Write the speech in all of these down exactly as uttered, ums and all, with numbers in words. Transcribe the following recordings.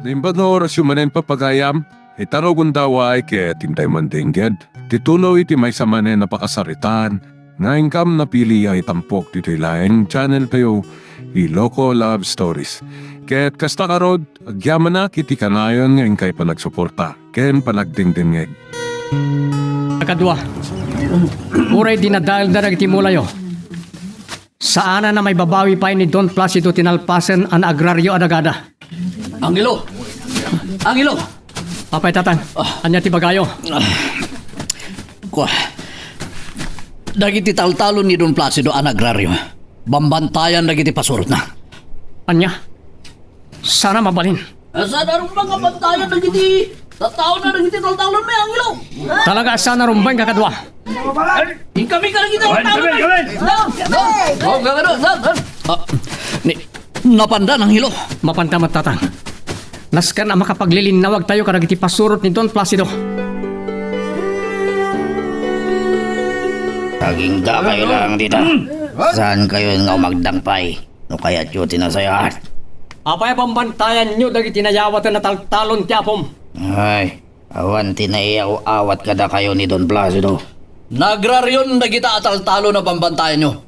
Naimbag nga orasyo manen, papagayam, ita no gundaway ket intay mandengged ti tulo iti maysa manen a pakasaritaan nga inkam napili a itampok ditoy laeng channel tayo, Ilocos Love Stories. Ket kasta ngarud, agyamanak iti kanayon nga inkay panagsuporta ken panagdengdengngeg. Kadua, uray dinadaelda dagiti mulayo, saanen a maibabawi pay ni Don Placido ti nalpasen a naagrario a dagada. Angelo! Angelo! Apay, Tatang, Ah. ania ti bagayo? Ah. Kua, dagiti taltalon ni Don Placido a naagrario, bambantayan dagiti pasurotna. Ania? Saan a mabalin? Ah, saan a rumbeng a bantayan dagiti tattaona dagiti taltalon, Angelo? Talaga a saan a rumbeng, kakadua. Inkami ka dagiti taltalon, eh. No, no, no, no, no, no. Ah, ni, napanda, Angelo. Mapanda met, Tatang. Nasken a makapaglilinnawag tayo kadagiti pasurot ni Don Placido. Agingga kayo lang dita. Saan kayo nga umagdang pay? No kayatyo ti nasayaat. Apay a bambantayanyo dagiti nayawaten a taltalon ti apom? Ay, awan ti naiyaw-awat kadakayo ni Don Placido. Nagrarion dagita a taltalon a bambantayanyo.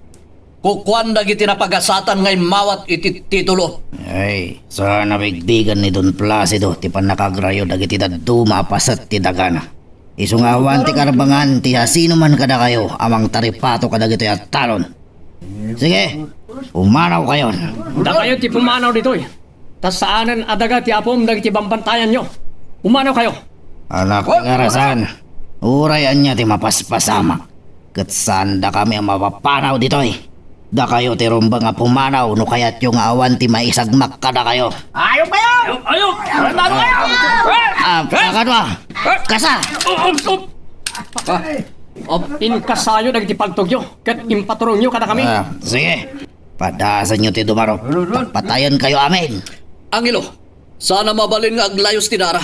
Kukuan dagiti napagasatan nga immawat iti titulo. Ay, saan a bigbigan ni Don Placido ti pannakagrayo dagiti dadduma a paset ti dagana. Isu nga awan ti karbangan ti asinoman kadakayo a mangtaripato kadagitoy a talon. Sige, pumanaw kayon. Dakayo ti pumanaw ditoy. Ta saanen a daga ti apom dagiti bambantayanyo. Pumanaw kayo. Anak ti ngarasan, uray ania ti mapaspasamak, ket saan dakami a mapapanaw ditoy. Dakayo ti rumbeng a pumanaw no kayatyo nga awan ti maisagmak kadakayo. Ayop kayo! Ayop! Ayop! Ah, kakadua! Kasa! Op, op, op. Ah, op. Inkasayo dagiti paltogyo, ket impaturongyo kadakami. Ah, sige. Padasanyo ti dumarop. Papatayen kayo amin. Angelo, saan a mabalin nga aglayos ti dara.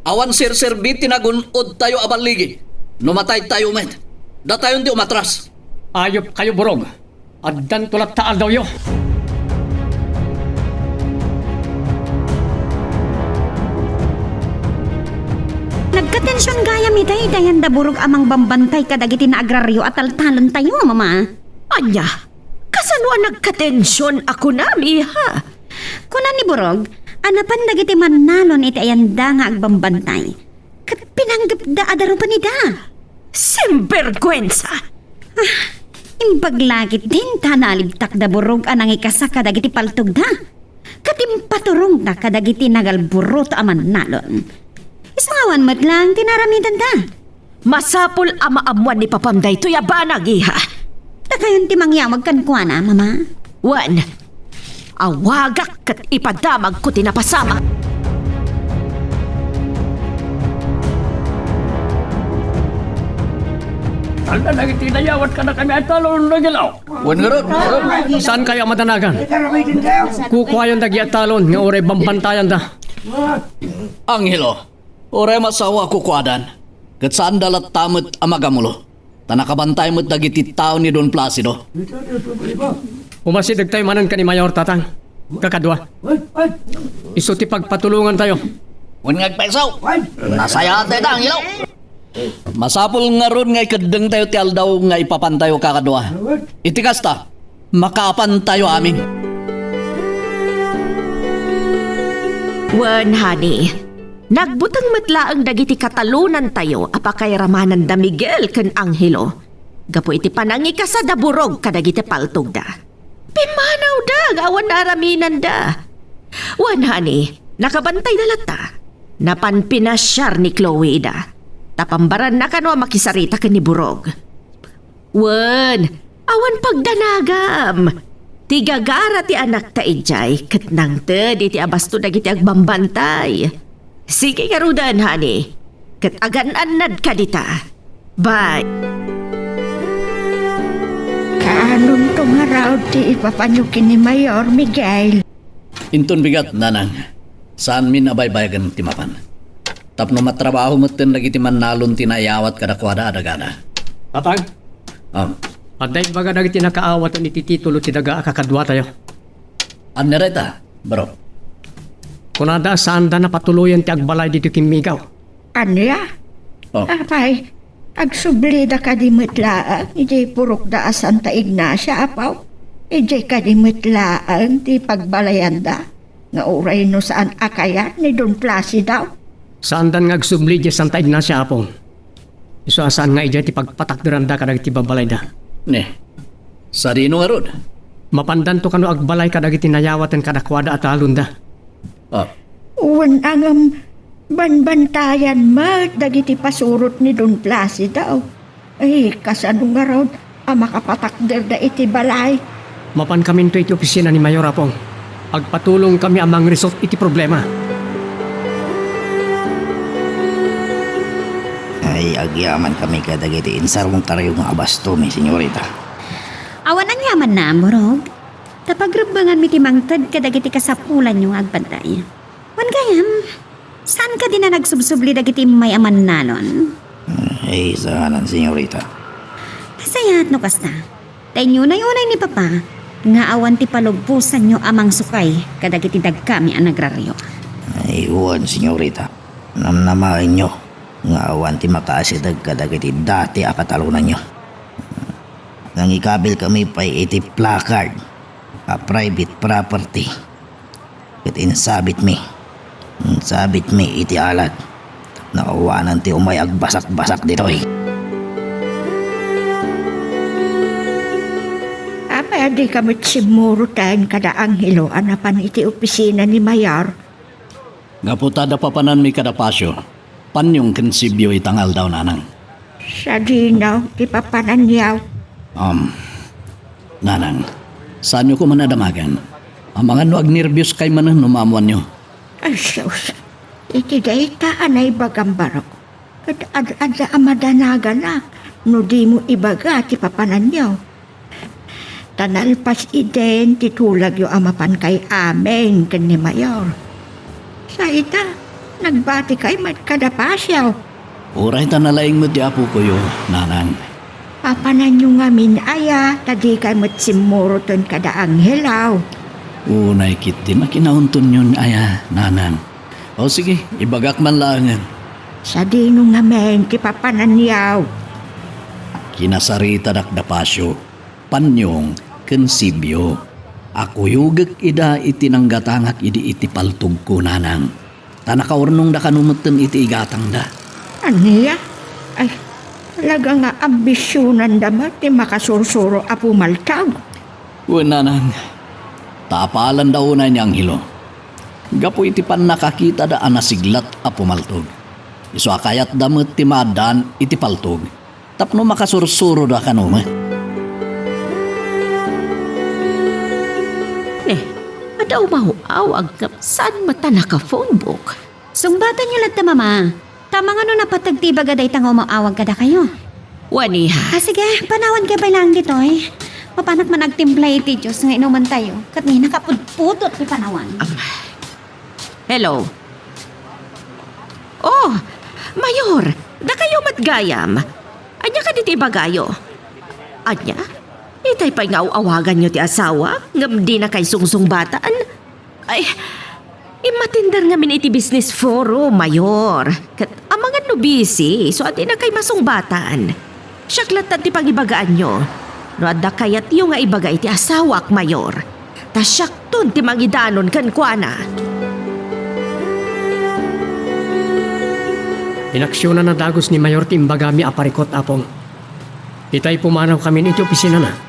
Awan serserbi ti nagun-od tayo a balligi. No matay tayo met, datayon ti umatras. Ayop kayo, Burog. Addanto latta aldawyo. Nagkatension gayam iti dayanda Burog a mangbambantay kadagiti naagrario a taltalon tayo, Mama. Ania? Kasano a nagkatension a kunam, iha? Kuna ni Burog a napan dagiti mannalon iti ayanda nga agbambantay, ket pinanggepda a darupen ida. Sinberguensa! Ah, imbag la ketdin ta nalibtakda Burog a nangikasa kadagiti paltogda, ket impaturongda kadagiti nagalburuto a mannalon. Isu nga awan met laeng ti naaramidenda. Masapul a maammuan ni Papam daytoy a banag, iha. Dakayon ti mangyawag kenkuana, Mama. Wen, awagak ket ipadamagko ti napasamak. Ania dagiti nayawat kadakami a talon, Angelo? Wen ngarud, ngarud. Saan kayo a madanagan? Kukuayon dagiti a talon nga uray bambantayanda. Angelo, uray masawa kukuadan, ket saanda latta met a magamulo, ta nakabantay met dagiti tao ni Don Placido. Umasidegtayo manen ken ni Mayor, Tatang. Kakadua, isu ti pagpatulongantayo. Wen nga agpayso, nasayaat dayta, Angelo. Masapul ngarud nga ikeddengtayo ti aldaw nga ipapantayo, kakadua. Iti kasta, makaapantayo amin. Wen, honey, nagbuteng met laeng dagiti katalonantayo a pakairamananda Miguel ken Angelo gapu iti panangikasada Burog kadagiti paltogda. Pimmanawda nga awan naaraminanda. Wen, honey, nakabantayda latta. Napan pinasiar ni Chloe ida. Ta pambaranna kano a makisarita ken ni Burog. Wen, awan pagdanagam. Ti gagara ti anakta idiay ket nangted iti abasto dagiti agbambantay. Sige ngaruden, honey. Ket agan-annadka dita. Bye. Kaanonto ngarud ti ipapanyo ken ni Mayor Miguel? Inton bigat, nanang, saanmin a baybayagen ti mapan. Tapno matrabaho metten dagiti mannalon ti naiyawat kadakuada a dagada. Tatang, Ah, adda ibaga dagiti nakaawatan iti titulo ti daga a kakaduatayo. Ania dayta, bro? Kunada a saanda a patuloyen ti agbalay ditoy kimmigaw. Ania? Oh. Apay, agsublida kadi met laeng iti purokda a Santa Ignacia, Apo? Idiay kadi met laeng ti pagbalayanda? Nga uray no saan a kayat ni Don Placido? Saandan nga agsubli idiay Santa Ignacia, Apo. Isu a saan nga idiay ti pagpatakderanda kadagiti babalayda. Ne, sadino ngarud? Mapandanto kano agbalay kadagiti nayawaten kadakuada a talonda. Ah. Wen, ngem banbantayan met dagiti pasurot ni Don Placido. Ay, kasano ngarud a makapatakderda iti balay? Mapankaminto iti opisina ni Mayor, Apong. Agpatulongkami a mangresolve iti problema. Ay, agyamankami kadagiti insarungkaryo nga abastomi, senyorita. Awan anyamanna, Amorog. Ta pagrebbenganmi ti mangted kadagiti kasapulanyo nga agbantay. Wen gayam, saan kadi a nagsubsubli dagiti immay a mannalon? Ay, saanan, senyorita. Nasayaat no kasta. Ta inyunay-unay ni Papa nga awan ti palubbosanyo a mangsukay kadagiti dagkami a nagrario. Ay, wen, senyorita. Namnamaenyo nga awan ti makaasideg kadagiti dati a katalonanyo. Nangikabilkami pay iti placard a private property. Ket insabitmi, insabitmi iti alad. Naawanan ti umay agbasak-basak ditoy. Apay a dika met simmuroten kada Angelo a napan iti opisina ni Mayor? Gapu ta adda papananmi kada Pasio, Panyong ken Sibio ita nga aldaw, Nanang. Sadino ti papananyo? Um, Nanang, saanyo koma a damagen. Amangan no agnerbios kay manen no maammoanyo. Ay, sus. Iti dayta a naibagam, barok, ket ad-adda a madanaganak no dimo ibaga ti papananyo. Ta nalpas idin ti tulagyo a mapan kay amin ken ni Mayor. Sa ita, nagbatikay met kada Pasio. Uray ta nalaing met ti apokoyo, Nanang. Papananyo ngamin aya, ta dikay met simmuroten kada Angelo? Unay ketdin a kinauntonyon aya, Nanang. O sige, ibagak man laengen. Sadino ngamin ti papananyo? Kinasaritadak da Pasio, Panyong, ken Sibio. Akuyogek ida iti nanggatangak idi iti paltogko, Nanang. Ta nakaurnongda kano metten iti igatangda. Ania? Ay, talaga nga ambisionanda met ti makasursuro a pumaltog. Wen, Nanang, ta apalanda unay ni Angelo. Gapu iti pannakakitada a nasiglat a pumaltog, isu a kayatda met ti maaddaan iti paltog tapno makasursuroda kano met. Ne, adda umaw-awag ngem saan met a naka-phone book. Sungbatanyo latta, Mama. Ta amangan no napateg ti ibaga dayta nga umaw-awag kadakayo. Wen, iha. Ah, sige, panawankayo pay laeng ditoy. Mapanak man agtimpla iti juice nga inumentayo. Ket ni, nakapudpudot ti panawan. Am. Hello? Oh, Mayor, dakayo met gayam. Ania kadi ti ibagayo? Ania? Itay pay nga aw-awaganyo ti asawa, ngem dinakay sungsungbatan? Ay, immatender ngamin iti business forum, Mayor. Ket amangan no busy, isu a dinakay masungbatan. Siak latta ti pangibagaanyo. No adda kayatyo nga ibaga iti asawak, Mayor, ta siakton ti mangidanon kenkuana. Inaksionan a dagus ni Mayor ti imbagami a parikut, Apong. Itay pumanawkamin iti opisinana.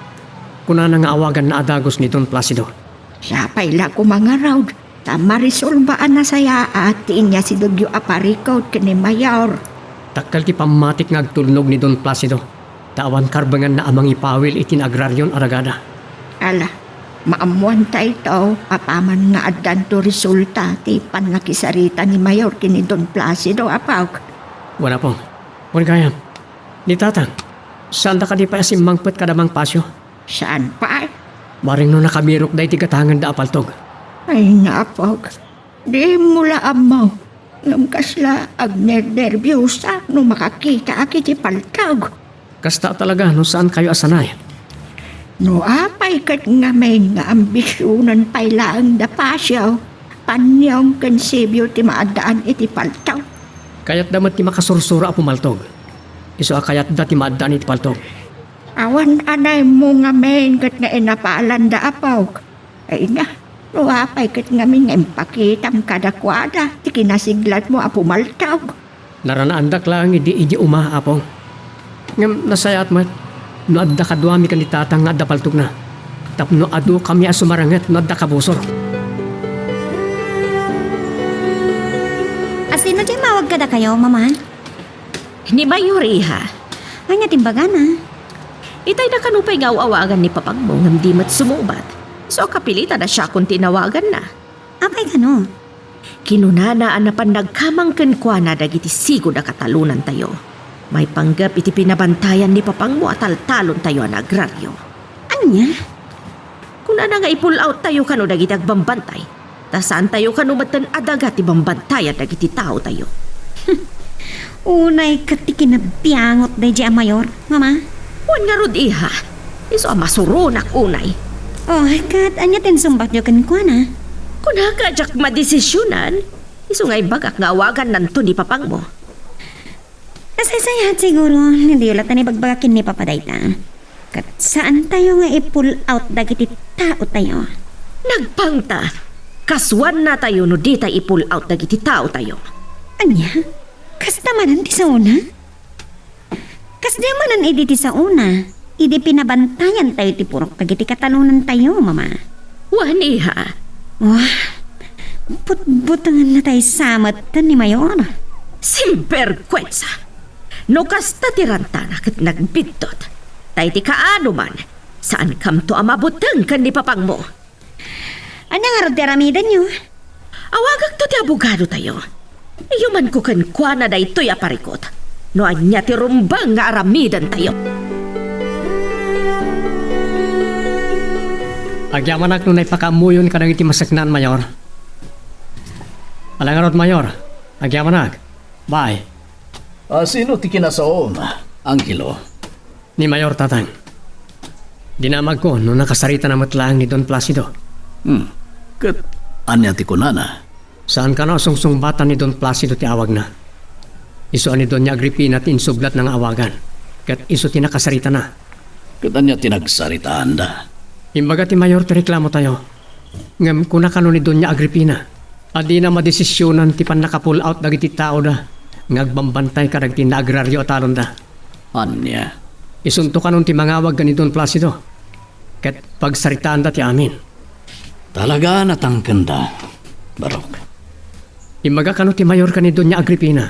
Kunana nga awaganna a dagus ni Don Placido. Sapay la koma ngarud, ta marisolba a nasayaat ti inyasidegyo a parikut ken ni Mayor. Dakkel ti pammatik nga agtulnog ni Don Placido, ta awan karbenganna a mangipawil iti naagrarion a ragada. Ala, maammoan ta ito, apaman nga addanto resulta ti pannakisarita ni Mayor ken ni Don Placido, apok. Wen, Apong. Wen gayam. Ni Tatang, saanda kadi pay a simmangpet kada Mang Pasio? Saan pay? Bareng no nakabirokda iti gatangenda a paltog. Ay, napok. Dimo la ammo. Ngem kasla agnernerbiosak no makakitaak iti paltog. Kasta talaga no saankayo a sanay. No apay ket ngamin nga ambisionen pay laeng da Pasio, Paniong ken Sibio ti maaddaan iti paltog. Kayatda met ti makasursuro a pumaltog. Isu a kayatda ti maaddaan iti paltog. Awan anaymo ngamin ket nga inapalanda, apok. Ay na, no apay ket ngamin nga impakitam kadakuada ti kinasiglatmo a pumaltog. Naranaandak laeng idi idiay uma, Apong. Ngem nasayaat met no adda kaduami ken ni Tatang nga adda paltogna, tapno adukami a sumaranget no adda kabusor. Asino ti immawag kadakayo, Mama? Ni Mayor, iha. Ania ti imbagana? Itayda kano pay nga aw-awagan ni papagmo ngem di met sumubat. So, kapilitan a siakon ti inawaganna. Apay kano? Kinunana a napan nagkamang kenkuana dagiti sigud a katalonantayo maipanggep iti pinabantayan ni papangmo a taltalontayo a naagraryo. Ania? Kunana nga i-pull out tayo kano dagiti agbambantay, ta saantayo kano metten a daga ti bambantayan dagiti taotayo. Unay ket ti kinabiangot daydiay a mayor, Mama. Wen ngarud, iha, isu a masuronak unay. Oh, ket ania ti insungbatyo kenkuana? Kunaka a diak madesisionan, isu nga imbagak nga awagannanto ni papangmo. Nasaysayaat siguro, diyo latta ibagbagak ken ni Papa dayta. Ket saantayo nga i-pull out dagiti taotayo. Nagpangta, kasuannatayo no ditay i-pull out dagiti taotayo. Ania? Kasta manen ti saona? Kasdiay manen idi ti saona, idi pinabantayantayo ti purok dagiti katalonantayo, Mama. Wen, iha. Wah, butbutengennatay sa met ni Mayor. Simberkuensa! No kasta ti rantana ket nagbiddut, tay ti kaano man, saankamto a mabuteng ken ni papangmo. Ania ngarud ti aramidenyo? Awagakto ti abogadotayo. Iyumanko kenkuana daytoy a parikut no ania ti rumbeng nga aramidentayo. Agyamanak no naipakaammoyon kadagiti maseknan, Mayor. Ala ngarud, Mayor. Agyamanak. Bye. A, sino ti kinasaom, Angelo? Ni Mayor, Tatang. Dinamagko no nakasaritana met laeng ni Don Placido. Hmm. Ket ania ti kunana? Saan kano a sungsungbatan ni Don Placido ti awagna. Isu a ni Doña Agripina ti insublatna nga awagan, ket isu ti nakasaritana. Ket ania ti nagsaritaanda? Imbaga ti Mayor ti reklamotayo. Ngem kuna kano ni Doña Agripina a dina madesisionan ti pannaka-pull out dagiti taoda nga agbambantay kadagiti naagraryo a talonda. Ania? Isunto kanon ti mangawag ken ni Don Placido ket pagsaritaanda ti amin. Talaga a natangkenda, Barok. Imbaga kano ti Mayor ken ni Doña Agripina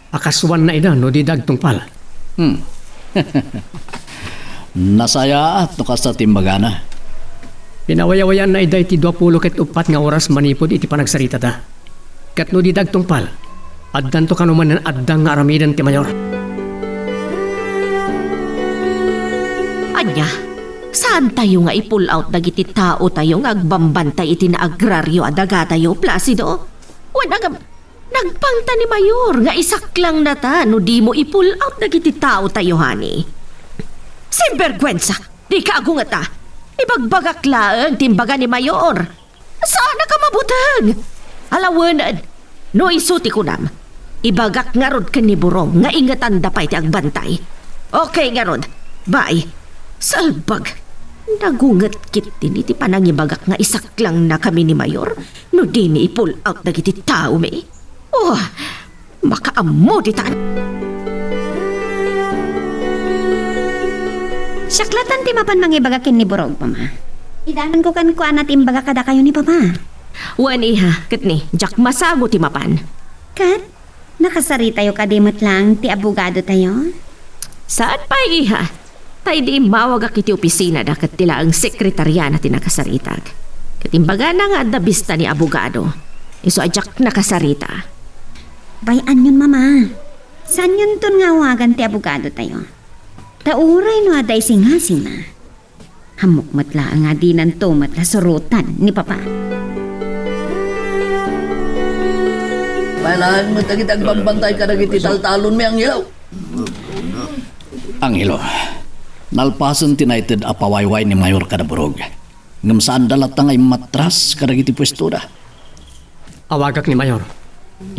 a kasuanna ida no dida agtungpal. Hmm. Nasayaat no kasta ti imbagana. Pinawayawayaan na ida iti dua pulo ket uppat nga oras manipud iti panagsaritada. Ket no dida agtungpal, addanto kano manen addang nga aramiden ti Mayor. Ania? Saantayo nga i-pull out dagiti taotayo nga agbambantay iti naagraryo a dagatayo, Placido? Wen, agam-, Nagpangta ni Mayor nga isaklangnata no dimo i-pull out dagiti taotayo, honey. Simbergwensa! Dika agungeta! Ibagbagak laeng ti imbaga ni Mayor. Saanak a mabuteng! Alawened, no isu ti kunam, ibagak ngarud ken ni Burong nga ingetanda pay ti agbantay. Okay ngarud, bye. Salbag! Nagunget ketdin iti panangibagak nga isaklangnakami ni Mayor no dimi i-pull out dagiti taomi. Oh, makaammo ditan. Siak latta ti mapan mangibaga ken ni Burog, Mama. Idanonko kenkuana ti imbaga kadakayo ni Papa. Wen, iha, ket ni, diak masango ti mapan. Ket, nakasaritayo kadi met laeng ti abogadotayo? Saan pay, iha. Ta idi immawagak iti opisinada ket ti laeng sekretariana ti nakasaritak. Ket imbagana nga adda bista ni abogado. Isu a diak nakasarita. Bay-anyon, Mama. Saanyonton nga awagan ti abogadotayo. Ta uray no adda isingasingna, ammok met laeng a dinanto met la surotan ni Papa. Pay laeng met dagiti agbambantay kadagiti taltalonmi, Angelo. Angelo, nalpasen ti naited a pawayway ni Mayor kada Burog. Ngem saanda latta nga immatras kadagiti puestoda. Awagak ni Mayor.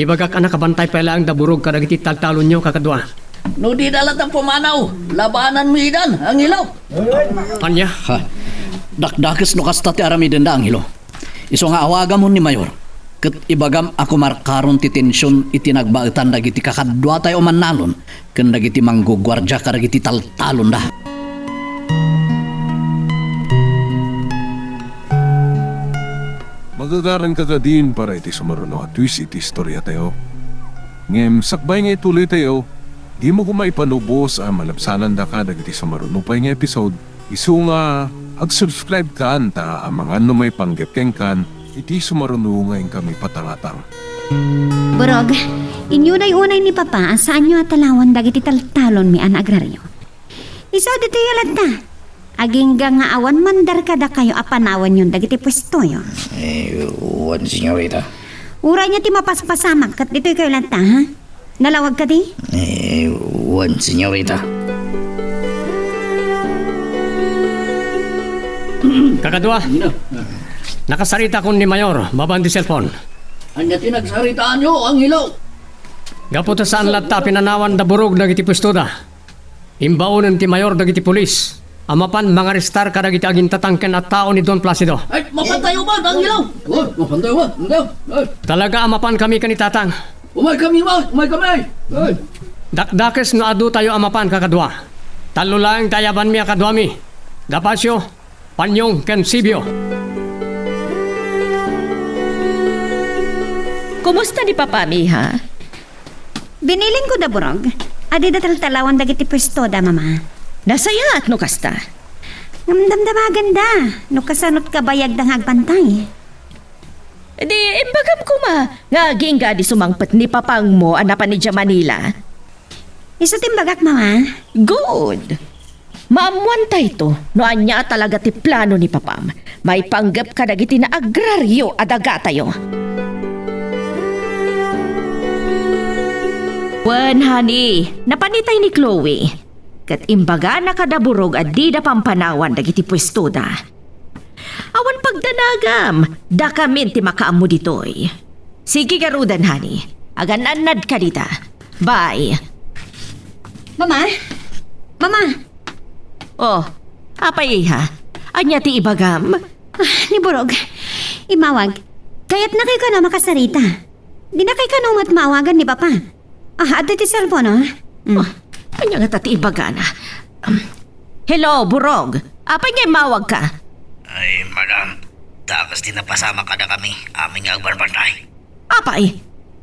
Ibagak a nakabantay pay laeng da Burog kadagiti taltalonyo, kakadua. No dida latta pumanaw, labananmi idan, Angelo. Ania? Ha. Dakdakes no kasta ti aramidenda, Angelo. Isu nga awagamon ni Mayor, ket ibagam a kumarkaron ti tension iti nagbaetan dagiti kakaduatayo a mannalon ken dagiti mangguguardia kadagiti taltalonda. Magagaran ka kadin para iti sumaruno a twist iti istoriatayo. Ngem sakbay nga ituloytayo, dimo koma ipanubos a malabsanandaka dagiti sumaruno pay nga episode, isu nga ag-subscribe kan ta amangan no maipanggep kenkan iti sumaruno nga inkami patangatang. Burog, inyunay-unay ni Papa a saanyo a talawan dagiti taltalonmi a naagrario. Isu ditoy latta. Agingga nga awan mandar kadakayo a panawanyon dagiti puestoyo. Eh, wen, senyorita. Uray nia ti mapaspasamak ket ditoy kayo latta, ha? Nalawag kadi? Eh, wen, senyorita. Kakadua, nakasaritakon ni Mayor babaen ti cellphone. Ania ti nagsaritaanyo, Angelo? Gapu ta saan latta a pinanawan da Burog dagiti puestoda. Imbaonen ti Mayor dagiti pulis a mapan mangarestar kadagiti agintatang ken a tao ni Don Placido. Ay, mapantayo man, Angelo! Oh, mapantayo man, Angelo! Ay! Talaga a mapan kami ken ni Tatang. Umay kami, man! Umay kami! Ay! Dakdakes no adu tayo a mapan, kakadua. Tallo laeng ti ayabanmi a kaduami. Da Pacio, Panyong ken Sibio. Kumusta ni Papam, iha? Binilinko da Burog. Adida taltalawan dagiti puestoda, Mama. Nasayaat no kasta. Ngem damdamagenda no kasano't kabayagda nga agbantay. Di, imbagam koma nga agingga di sumangpet ni Papangmo a napan idiay Manila. Isu ti imbagak, Mama. Good. Maammoantayto no ania a talaga ti plano ni Papam maipanggep kadagiti naagrario a dagatayo. Wen, honey, napan itay ni Chloe. Ket imbagana kada Burog a dida pampanawan dagiti puestoda. Awan pagdanagam, dakamin ti makaammo ditoy. Sige garuden, honey. Agan-annadka dita. Bye. Mama? Mama! Oh, apay, iha? Ania ti ibagam? Ah, ni Burog. Imawag. Kayatna kayo kano makasarita. Dina kayo kano met maawagan ni Papa. Ah, adda ti cellphone, oh. Mm. Oh, ania ngata ti ibagana? Um, hello, Burog. Apay nga immawagka? Ay, madam, dakes ti napasamak kadakami, amin nga agbarbantay. Apay?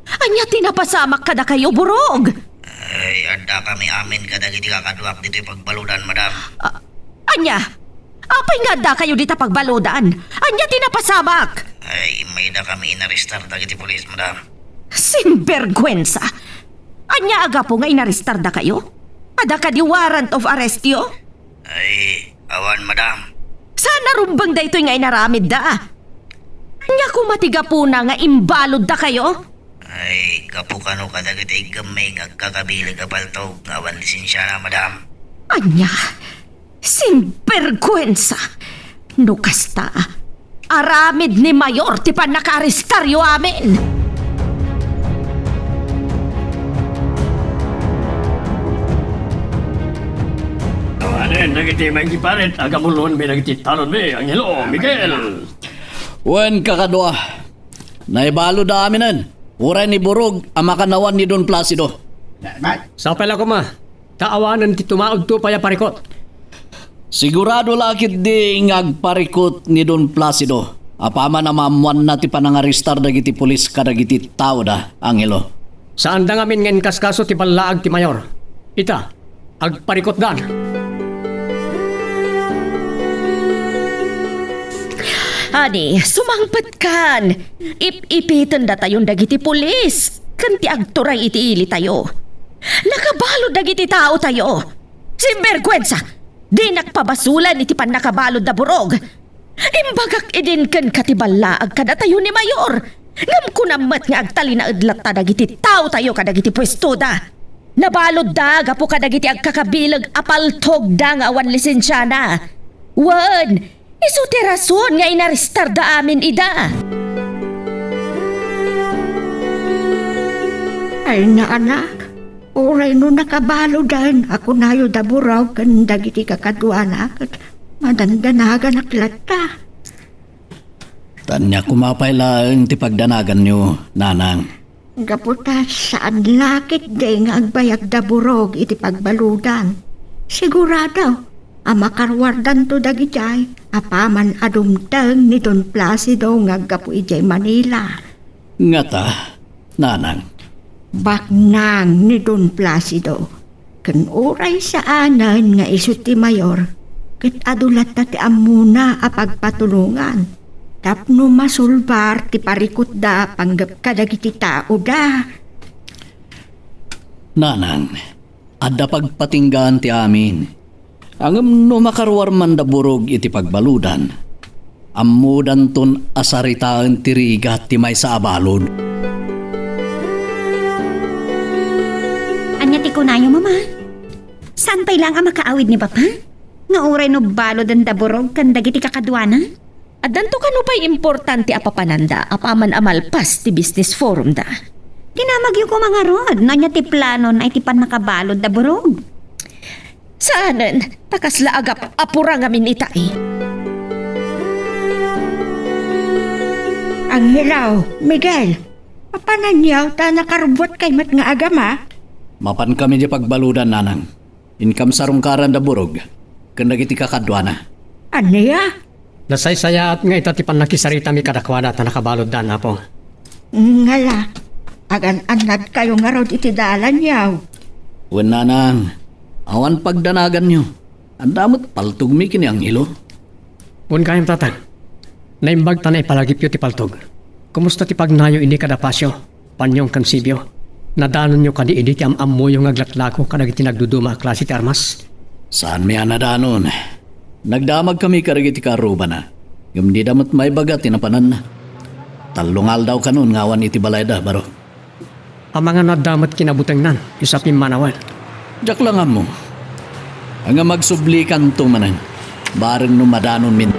Ania ti napasamak kadakayo, Burog? Ay, addakami amin kadagiti kakaduak ditoy pagbaludan, madam. Ah, ania? Apay nga addakayo dita pagbaludan? Ania ti napasamak? Ay, immaydakami inarestar dagiti pulis, madam. Sinbergwensa! Ania a gapu nga inarestardakayo? Adda kadi warrant of arrestyo? Ay, awan, madam. Saan a rumbeng daytoy nga inaramidda? Ania koma ti gapuna nga imbaloddakayo? Ay, gapu kano kadagiti iggemmi nga agkakabileg a paltog nga awan lisensiana, madam. Ania? Sinbergwensa! No kasta, aramid ni Mayor ti pannakaarestaryo amin! Awanen dagiti manggiparit, agamuloenmi dagiti talonmi, Angelo, Miguel. Wen, kakadua, naibalud aminen, uray ni Burog a makanawan ni Don Placido. Sapay la koma. Ta awanen ti tumaudto pay a parikut. Sigurado la ketdi nga agparikut ni Don Placido apaman a maammoanna ti panangarestar dagiti pulis kadagiti taoda, Angelo. Saanda ngamin nga inkaskaso ti ballaag ti mayor. Ita, agparikutdan. Ani, sumangpetkan! Ip-ipiten datayon dagiti pulis ken ti agturay iti ilitayo. Nakabalud dagiti taotayo. Sinbergwensa! Dinak pabasolan iti pannakabalud da Burog. Imbagak idin kenka ti ballaag kadatayo ni Mayor. Ngem kunam met nga agtalinaed latta dagiti taotayo kadagiti puestoda. Nabaludda gapu kadagiti agkakabileg a paltogda nga awan lisensiana. Wen, isu ti rason nga inarestarda amin ida. Ay, naanak, uray no nakabaludan a kunayo da Burog ken dagiti kakaduana, ket madandanaganak latta. Ania koma pay laeng ti pagdanaganyo, nanang? Gapu ta saan la ketdi nga agbayag da Burog iti pagbaludan. Sigurado a makaruardanto dagidiay apaman a dumteng ni Don Placido nga aggapu idiay Manila. Ngata, nanang? Baknang ni Don Placido. Ken uray saanen nga isu ti mayor, ket adu latta ti ammona a pagpatulongan tapno masulbar ti parikutda panggep kadagiti taoda. Nanang, adda pagpatinggaan ti amin. Ngem no makaruar man da Burog iti pagbaludan, ammodanton a saritaen ti rigat ti maysa a balud. Ania ti kunayo, Mama? Saan pay laeng a makaawid ni Papa? Nga uray no baludan da Burog ken dagiti kakaduana? Addanto kano pay importante a papananda apaman a malpas ti business forum da. Dinamagyo koma ngarud no ania ti plano na iti pannakabalud da Burog. Saanen, ta kasla agap-apura ngamin itay. Angelo, Miguel, mapananyo ta nakarubbuat kay met nga agama? Mapan kami di pagbaludan, nanang. Inkam sarungkaran da Burog ken dagiti kakaduana. Ania? Nasaysayaat nga ita ti pannakisaritami kadakuada ta nakabaluddan, Apo. Ngala, agan-annad kayo ngarud iti dalan, yaw. Wen, nanang, awan pagdanaganyo. Adda met paltogmi ken ni Angelo. Wen gayam, Tatang. Naimbag ta naipalagipyo ti paltog. Kumusta ti pagnayo idi kada pasio? Panyong ken Sibio, nadanonyo kadi idi ti am-ammoyo nga aglatlako kadagiti nagduduma a klase ti armas? Saanmi a nadanon. Nagdamagkami kadagiti kaarrubana, ngem dida met maibaga ti napananna. Tallo nga aldaw kanon nga awan iti balayda, baro. Amangan no adda met kinabutengnan, isu a pimmanawen. Diak la nga ammo. Ngem agsublikanto manen, bareng no madanonmin.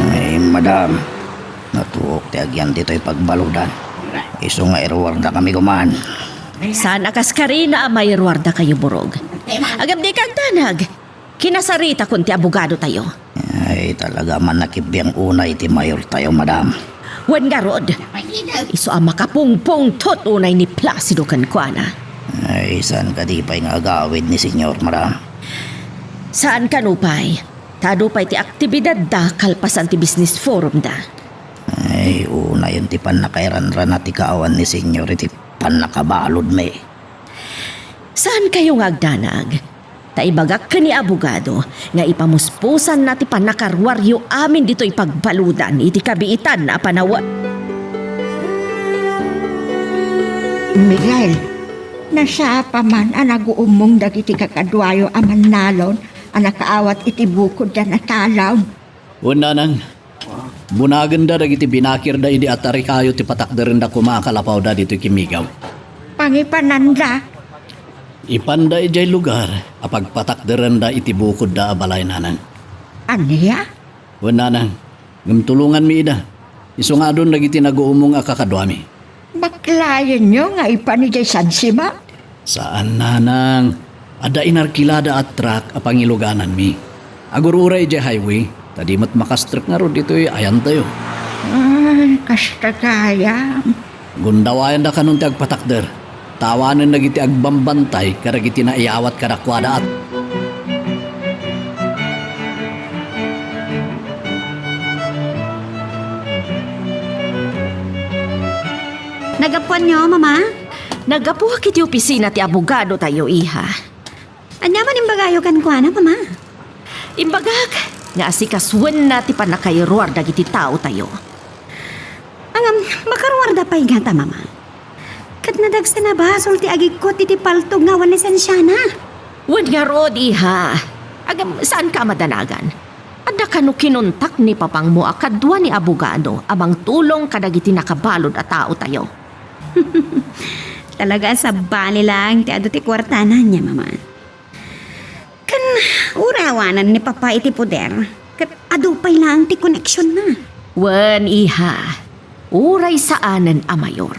Ay, madam, natuok ti agyan ditoy pagbaludan. Isu nga iruardakami koma. Saan a kaskarina a mairuardakayo, Burog. Ngem dika agdanag. Kinasaritakon ti abogadotayo. Ay, talaga a mannakibbiang unay ti mayortayo, madam. Wen ngarud, isu a makapungpungtot unay ni Placido kenkuana. Ay, saan kadi pay nga agawid ni Senyor, madam? Saan kano pay, ta adu pay ti aktibidadda kalpasan ti business forumda. Ay, unayen ti pannakairanrana ti kaawan ni Senyor iti pannakabaludmi. Saankayo nga agdanag, ta ibagak ken ni abogado nga ipamuspusanna ti pannakaruaryo amin ditoy pagbaludan iti kabiitan a panawen. Miguel, nasapa man a naguummong dagiti kakaduayo a mannalon a nakaawat iti bukodda a talon. Wen, nanang, bunagenda dagiti binakirda idi atarikayo ti patakderenda koma a kalapawda ditoy kimmigaw. Pangipananda? Ipanda idiay lugar a pagpatakderenda iti bukodda a balay, nanang. Ania? Wen, nanang, ngem tulonganmi ida. Isu nga adun dagiti naguummong a kakaduami. Baklayenyo nga ipan idiay San Simon? Saan, nanang. Adda inarkilada a truck a pangilugananmi. Agur-uray idiay highway, ta di met makastrek ngarud ditoy ayantayo. Ay, kasta gayam. Gundawayanda kanon ti agpatakder. Tawanen dagiti agbambantay kadagiti naiyawat kadakuada a. Naggapuanyo, Mama? Naggapuak iti opisina ti abogadotayo, iha. Ania man imbagayo kenkuana, Mama? Imbagak nga asikasuenna ti pannakairuar dagiti taotayo. Ngem, makaruarda pay ngata, Mama. Ket nadagsen a basol ti agikkuat iti paltog nga awan lisensiana. Wen ngarud, iha. Ngem, saanka a madanagan. Adda kano kinontak ni papangmo a kadua ni abogado a mangtulong kadagiti nakabalud a taotayo. Talaga a sabali laeng ti adu ti kuartana, ania, Mama. Ken uray awanan ni Papa iti poder, ket adu pay laeng ti koneksionna. Wen, iha. Uray saanen a mayor,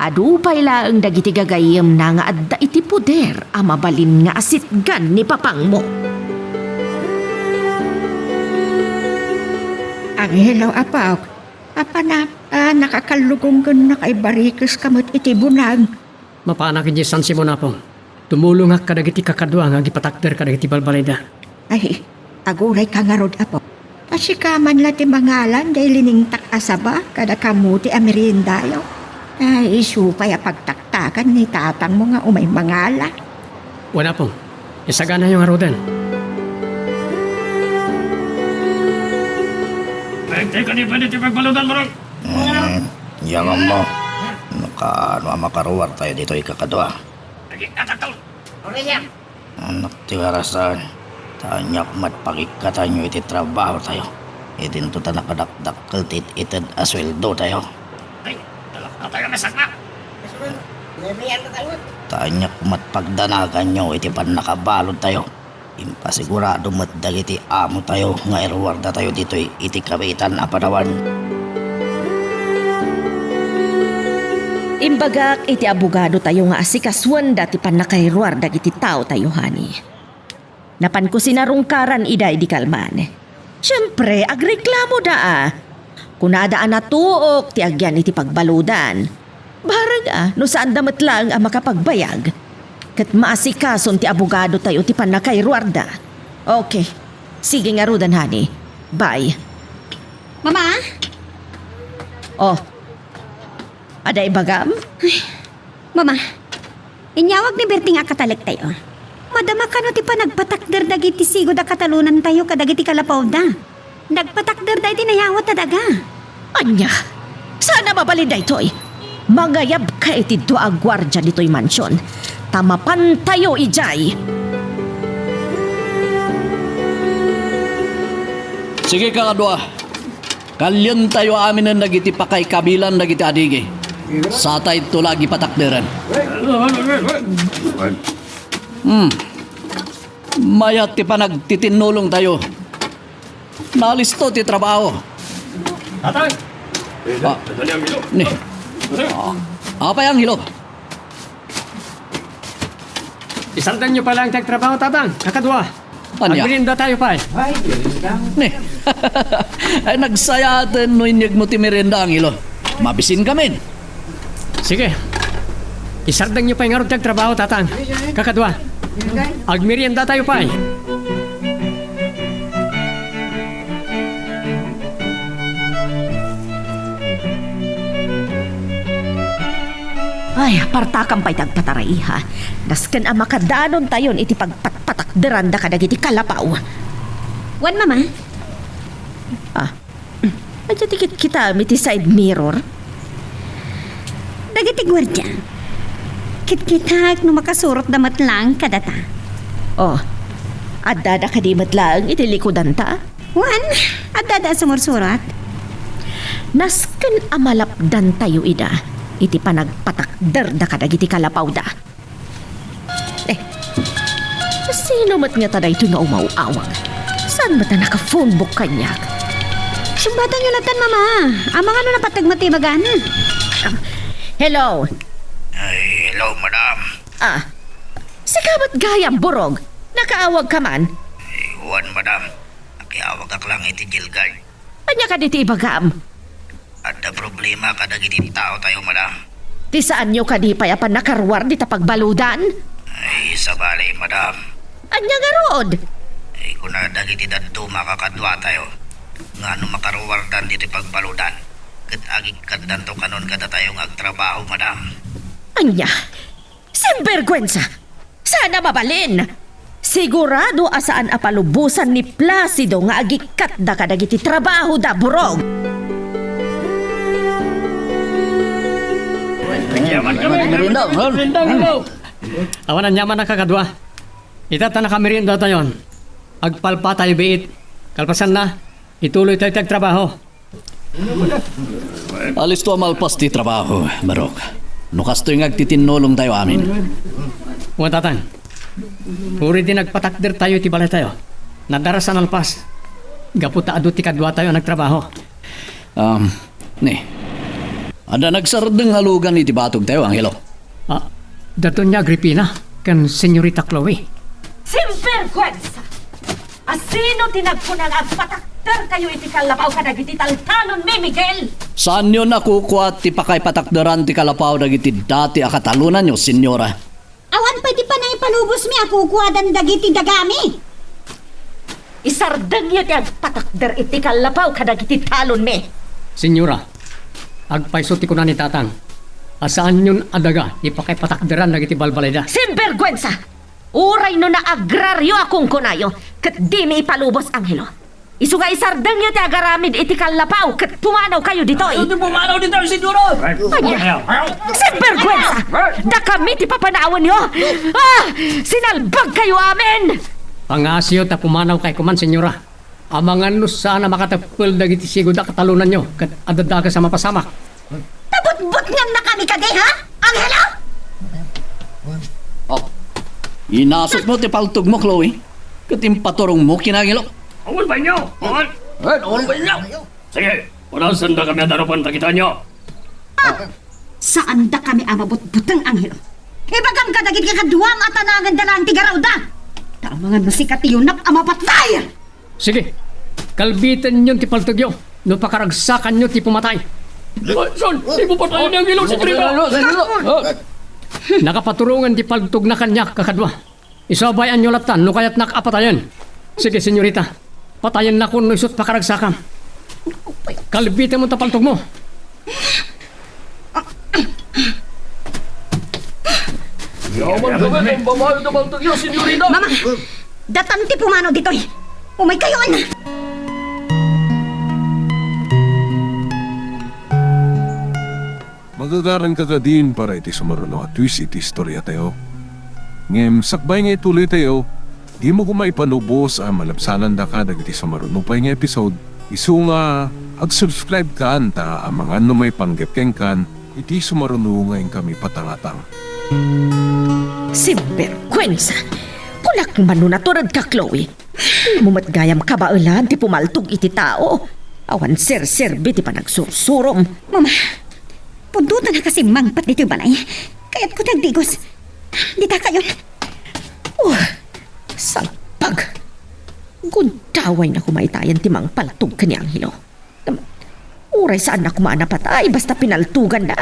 adu pay laeng dagiti gagayyemna nga adda iti poder a mabalin nga asitgan ni papangmo. Angelo, apok, apana, a, nakakallugong ken nakaibarikeska met iti bunag. Mapanak idiay San Simon, Apo. Tumulongak kadagiti kakadua nga agipatakder kadagiti balbalida. Ay, agurayka ngarud, Apo. A, sika man la ti mangalan diay liningtak a saba kada kamu ti ameriendayo. Ay, isu pay a pagtaktakan ni tatangmo nga umay mangala. Wen, Apo. Isaganayo ngaruden. Ay, teka ni pwede ti pagbaludan, Barong. Hmm, yaman mo. Nakaano a makaruar tayo ditoy, kakadua? Naging nakatol. Oraya. Anak ti karasan. Ta aniak met pagikkatanyo iti trabaho tayo. Idinto ta nakadakdakkel ti it-ited a sueldo tayo. Ay, dalak na tayo nasakma. Ta aniak met pagdanaganyo iti pannakabalud tayo. Impasigurado met dagiti amo tayo nga iruarda tayo ditoy iti kabiitan a panawen. Imbagak iti abogado tayo nga asikasuenda ti pannakairuar dagiti tao tayo, honey. Napanko sinarungkaran ida idi kalman. Siempre, agreklamo da a. Kunada a natuok ti agyan iti pagbaludan. Bareng a, no saanda met laeng a makapagbayag. Ket maasikason ti abogado tayo ti pannakairuarda. Okay. Sige ngaruden, honey. Bye. Mama? Oh. Adda ibagam? Mama, inyawag ni Berting a katalektayo. Madama kano ti panagpatakder dagiti sigud a katalonantayo kadagiti kalapawda. Nagpatakderda iti nayawat a daga. Ania? Saan a mabalin daytoy? Mangayabka iti dua a guardia ditoy mansion, ta mapantayo idiay. Sige, kakadua. Kalientayo aminen dagiti pakaikabilan dagiti adigi. Satayto la agipatakderen. Hmm. Mayat ti panagtitinulongtayo. Nalisto ti trabaho. Tatang! Ah. Ni. Ah. Apay, Angelo? Isardengyo pay laeng ti agtrabaho, Tatang. Kakadua. Ania? Agmerienda tayo pay. Ni. Ay, nagsayaten no inyegmo ti merienda, Angelo. Mabisinkamin. Sige. Isardengyo pay ngarud ti agtrabaho, Tatang. Kakadua. Agmerienda tayo pay. Ay, apartakan pay ti agpataray, iha. Nasken a makadanontayon iti pagpatpatakderanda kadagiti kalapaw. Wen, Mama? Ah. Adda ti kitkitaem iti side mirror? Dagiti guardia, kitkitaek no makasurotda met laeng kadata. Oh, addada kadi met laeng iti likudanta? Wen, addada a sumursurat. Nasken a malapdantayo ida iti panagpatakderda kadagiti kalapawda. Eh, sino met ngata daytoy nga umaw-awag? Saan met a naka-phone book kaniak? Sungbatanyo latta, Mama. Amangan no napateg met ti ibagana. Ah, hello? Ay, hello, madam. Ah, sika met gayam, Burog. Nakaawagka man? Ay, wen, madam. Nakiawagak laeng iti jail guard. Ania kadi ti ibagam? Adda problema kadagiti taotayo, madam. Ti saanyo kadi pay a pannakaruar dita pagbaludan? Ay, sabali, madam. Ania ngarud? Ay, kuna dagiti dadduma a kakaduatayo nga no makaruardan ditoy pagbaludan, ket agikkandanto kanon kadatayo nga agtrabaho, madam. Ania? Sinberguensa! Saan a mabalin! Sigurado a saan a palubosan ni Placido nga agikkatda kadagiti trabahoda, Burog! Merienda, ha? Awan aniaman a kakadua. Ita ta nakameriendatayon. Agpalpatayo biit. Kalpasanna, ituloytayo ti agtrabaho. Alisto a malpas ti trabaho, Barok. No kastoy nga agtitinnulongtayo amin. Wen, Tatang. Uray ti nagpatakdertayo iti balaytayo, naddaras a nalpas gapu ta adu ti kaduatayo a nagtrabaho. Um, ni, Adda nagsardeng a lugan iti batogtayo, Angelo. Ah, da Doña Agripina ken Señorita Chloe. Sinbergwensa! Asino ti nagkuna nga agpatakderkayo iti kallapaw kadagiti taltalonmi, Miguel? Saanyon a kukua ti pakaipatakderan ti kallapaw dagiti dati a katalonanyo, Señora. Awan pay ti panaipalubosmi a kukuadan dagiti dagami. Isardengyo ti agpatakder iti kallapaw kadagiti talonmi. Señora, agpayso ti kuna ni Tatang a saanyon a daga ti pakaipatakderan dagiti balbalayda. Sinbergwensa! Uray no naagraryo a kunkunayo, ket dimi ipalubos, Angelo. Isu nga isardengyo ti agaramid iti kallapaw ket pumanawkayo ditoy. Ayaw ti pumanaw ditoy, Señora! Ania? Sinbergwensa! Dakami ti papanawenyo! Ah! Sinalbagkayo amin! Pangasiyo ta pumanawkay koman, Señora. Amangan no saan a makateppel dagiti sigud a katalonanyo ket adda dakes a mapasamak. Pabutbutngannakami kadi, ha? Angelo? Oh, inasutmo ti paltogmo, Chloe, ket impaturongmo ken Angelo. Awan bainyo! Awan! Eh, awan bainyo! Sige, unasendakami a darupen dagita nyo. Ah, saandakami a mabutbuteng, Angelo. Ibagam kadagiti kaduam a tanangenda laeng ti garawda. Ta amangan no sika ti yunap a mapatay! Sige, kalbitenyon ti paltogyo no pakaragsakanyo ti pumatay. Son, ipapatay ni Angelo si Trina. Nakapaturongen ti paltogna kaniak, kakadua. Isu a bay-anyo lattan no kayatnak a patayen. Sige, señorita, patayennakon no isut' pakaragsakam. Kalbitenmo ta paltogmo. Yaman kami kung babae na magtagyo, senyorita. Mama, datan ti pumanaw ditoy. Umaykayo, anak. Magagaranka kadin para iti sumaruno a twist iti istoriatayo. Ngem sakbay nga ituloytayo, dimo koma ipalubos a malabsanandaka dagiti sumaruno pay nga episode, isu nga ag-subscribe kan ta amangan no maipanggep kenkan iti sumaruno nga inkami patangatang. Sinbergwensa! Kunak man no naturedka, Chloe. Dimo met gayam kabaelan ti pumaltog iti tao. Awan serserbi ti panagsursurom. Mama, pudno ta nakasimmangpet ditoy balay. Kayatko ti agdigos. Dita kayon. Oh, salpag. Gundawayna koma itayan ti mangpaltog ken ni Angelo. Uray saanna koma a napatay, basta pinaltoganda.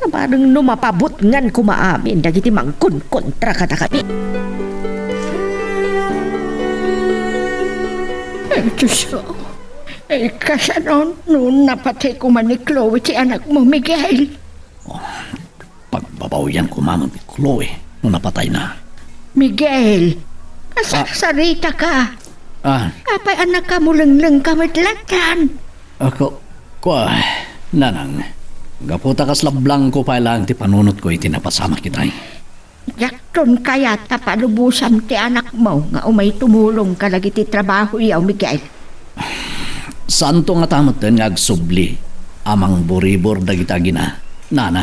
Ta bareng no mapabutngan koma amin dagiti mangkonkontra kadakami. Ay, Diyos ko. Ay, kasano no napatay koma ni Chloe ti anakmo, Miguel? Oh, pagbabawian koma ni Chloe no napatayna. Miguel, kasarsaritaka. Ah. Apay a nakamulenglengka met lattan? Ako, kua, nanang, gapu ta kasla blangko pay laeng ti panunotko iti napasamak itay. Diakton kayat a palubosam ti anakmo nga umay tumulong kadagiti trabahoyo, Miguel. Saanto ngata metten nga agsubli a mangburibor dagiti agina, nana.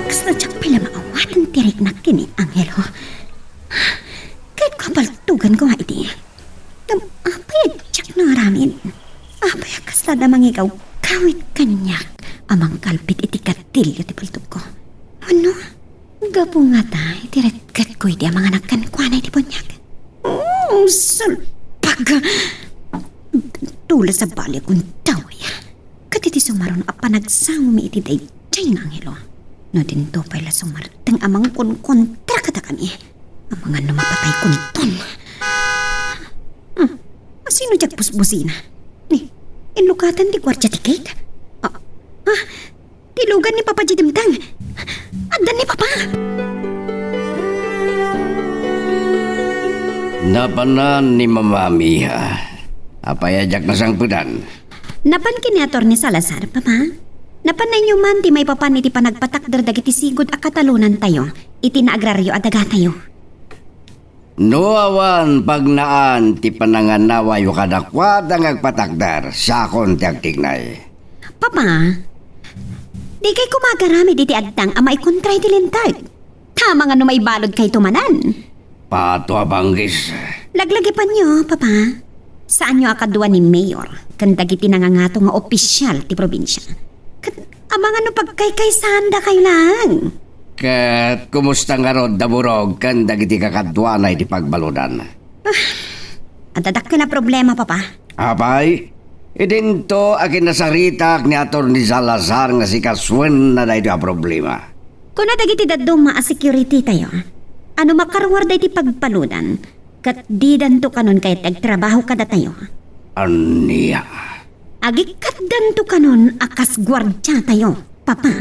Kasla diak pay la maawaten ti riknak ken ni Angelo. Kayatko a paltogan koma idi. Ngem apay a diak naaramid? Apay a kasla adda mangigawgawid kaniak a mangkalbit iti katilio ti paltogko? Wenno, gapu ngata iti retgetko idi a manganak kenkuana iti buniag? Mm, salpag! Tules a bali a gundaway. Ket iti sumaruno a panagsangomi iti daydiay nga angelo, no dinto pay la sumarteng a mangkonkontra kadakami, amangan no mapataykonton. Hmm, asino diay busbusina? Ni, inlukatan ti guardia ti gate? Ah, ah, ti lugan ni Papa diay dimteng. Adda ni Papa! Napanan ni Mama, Mija. Apay a diak nasangpetan? Napan ken ni Attorney Salazar, Papa? Napannayonyo man ti maipapan iti panagpatakder dagiti sigud a katalonantayo iti naagraryo a dagatayo? No awan pagnaan ti pananganawayo kadakuada nga agpatakder, sakon ti agtiknay. Papa, dikay koma agaramid iti adtang a maikontra iti linteg. Tama nga no maibaludkayto manen. Pato a banggis. Laglagipanyo, Papa. Saanyo a kadua ni Mayor ken dagiti nangangato nga opisial ti probinsia? Ket amangan no pagkaykaysaandakayo laeng. Ket kumusta ngarud da Burog ken dagiti kakaduana iti pagbaludan? Ah, adda dakkel a problema, Papa. Apay, idinto a kinasaritak ni Attorney Salazar nga sikasuenna daytoy a problema. Kuna dagiti dadduma a security tayo, a no makaruar daytoy pagbaludan, ket didanto kanon kayat ti agtrabaho kadatayo. Ania? Agikkatdanto kanon a kas guardia tayo, Papa.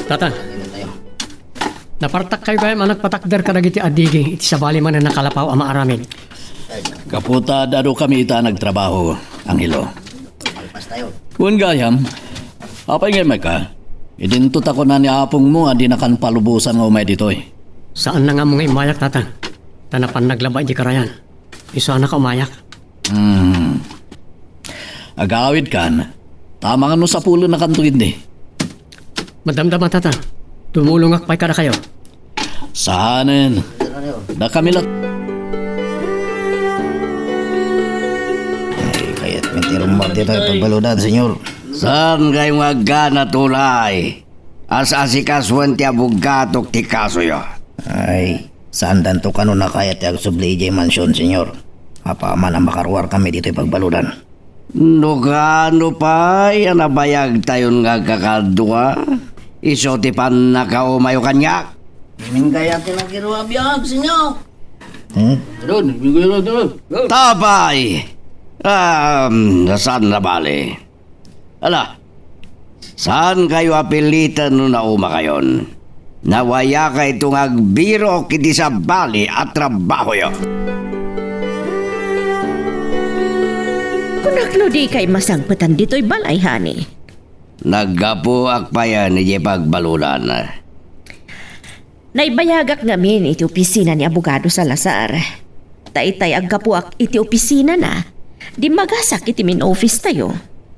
Tata, napartakkayo gayam a nagpatakder kadagiti adigi iti sabali manen a kalapaw a maaramid. Gapu ta ad-adukami ita a nagtrabaho, Angelo. Wen gayam, apay nga immayka? Idinto ta kuna ni apongmo a dinakan palubosan nga umay ditoy. Saanna nga ammo nga immayak, Tata. Ta napan naglaba iti karayan. Isu a nakaummayak. Hmm. Agawidkan, ta amangan no sapulennakanto indi. Madamdama, Tata. Tumulongak pay kadakayo. Saanen. Dakami la. Ay, kayat mi ti rummuar ditoy pagbaludan, Senyor. Saan kayo nga agana tulay? As-asikasuen ti abogatok ti kasoyo. Ay, saandanto kanon a kayat ti agsubli idiay mansion, Senyor. Apaman a makaruar kami ditoy pagbaludan. No kaano pay a nabayagtayon nga agkakadua, isu ti pannakaumayo kaniak. Ining kayat ti nagkiro a biag, Senyor. Hmm? Ron, ron, ron, ron. Tapay! Um, saan nabali? Ala, saan kayo apiliten no naumakayon? Nawayakayto nga agbirok iti sabali a trabahoyo. Kunak no di kay masangpetan ditoy balay, honey. Naggapuak payen idiay pagbaludan. Naibayagak ngamin iti opisina ni Abogado Salazar. Ta itay aggapuak iti opisinana, dimmagasak iti main office tayo.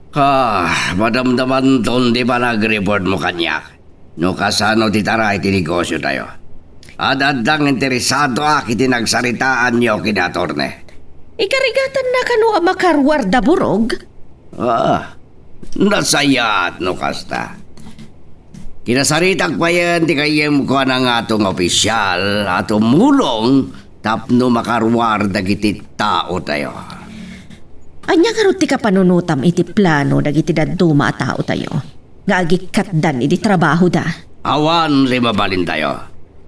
Ah, madamdamanton ti panag-report mo kaniak. No kasano ti tara iti negosyo tayo. Ad-addang interesadoak iti nagsaritaanyo ken ni Attorney. Ikarigatanna kano a makaruar da Burog? Ah, nasayaat no kasta. Kinasaritak payen ti gayyemko a nangato nga opisyal a tumulong tapno makaruar dagiti taotayo. Ania ngarud ti kapanunotam iti plano dagiti dadduma a taotayo nga agikkatdan iti trabahoda? Awan ti mabalintayo.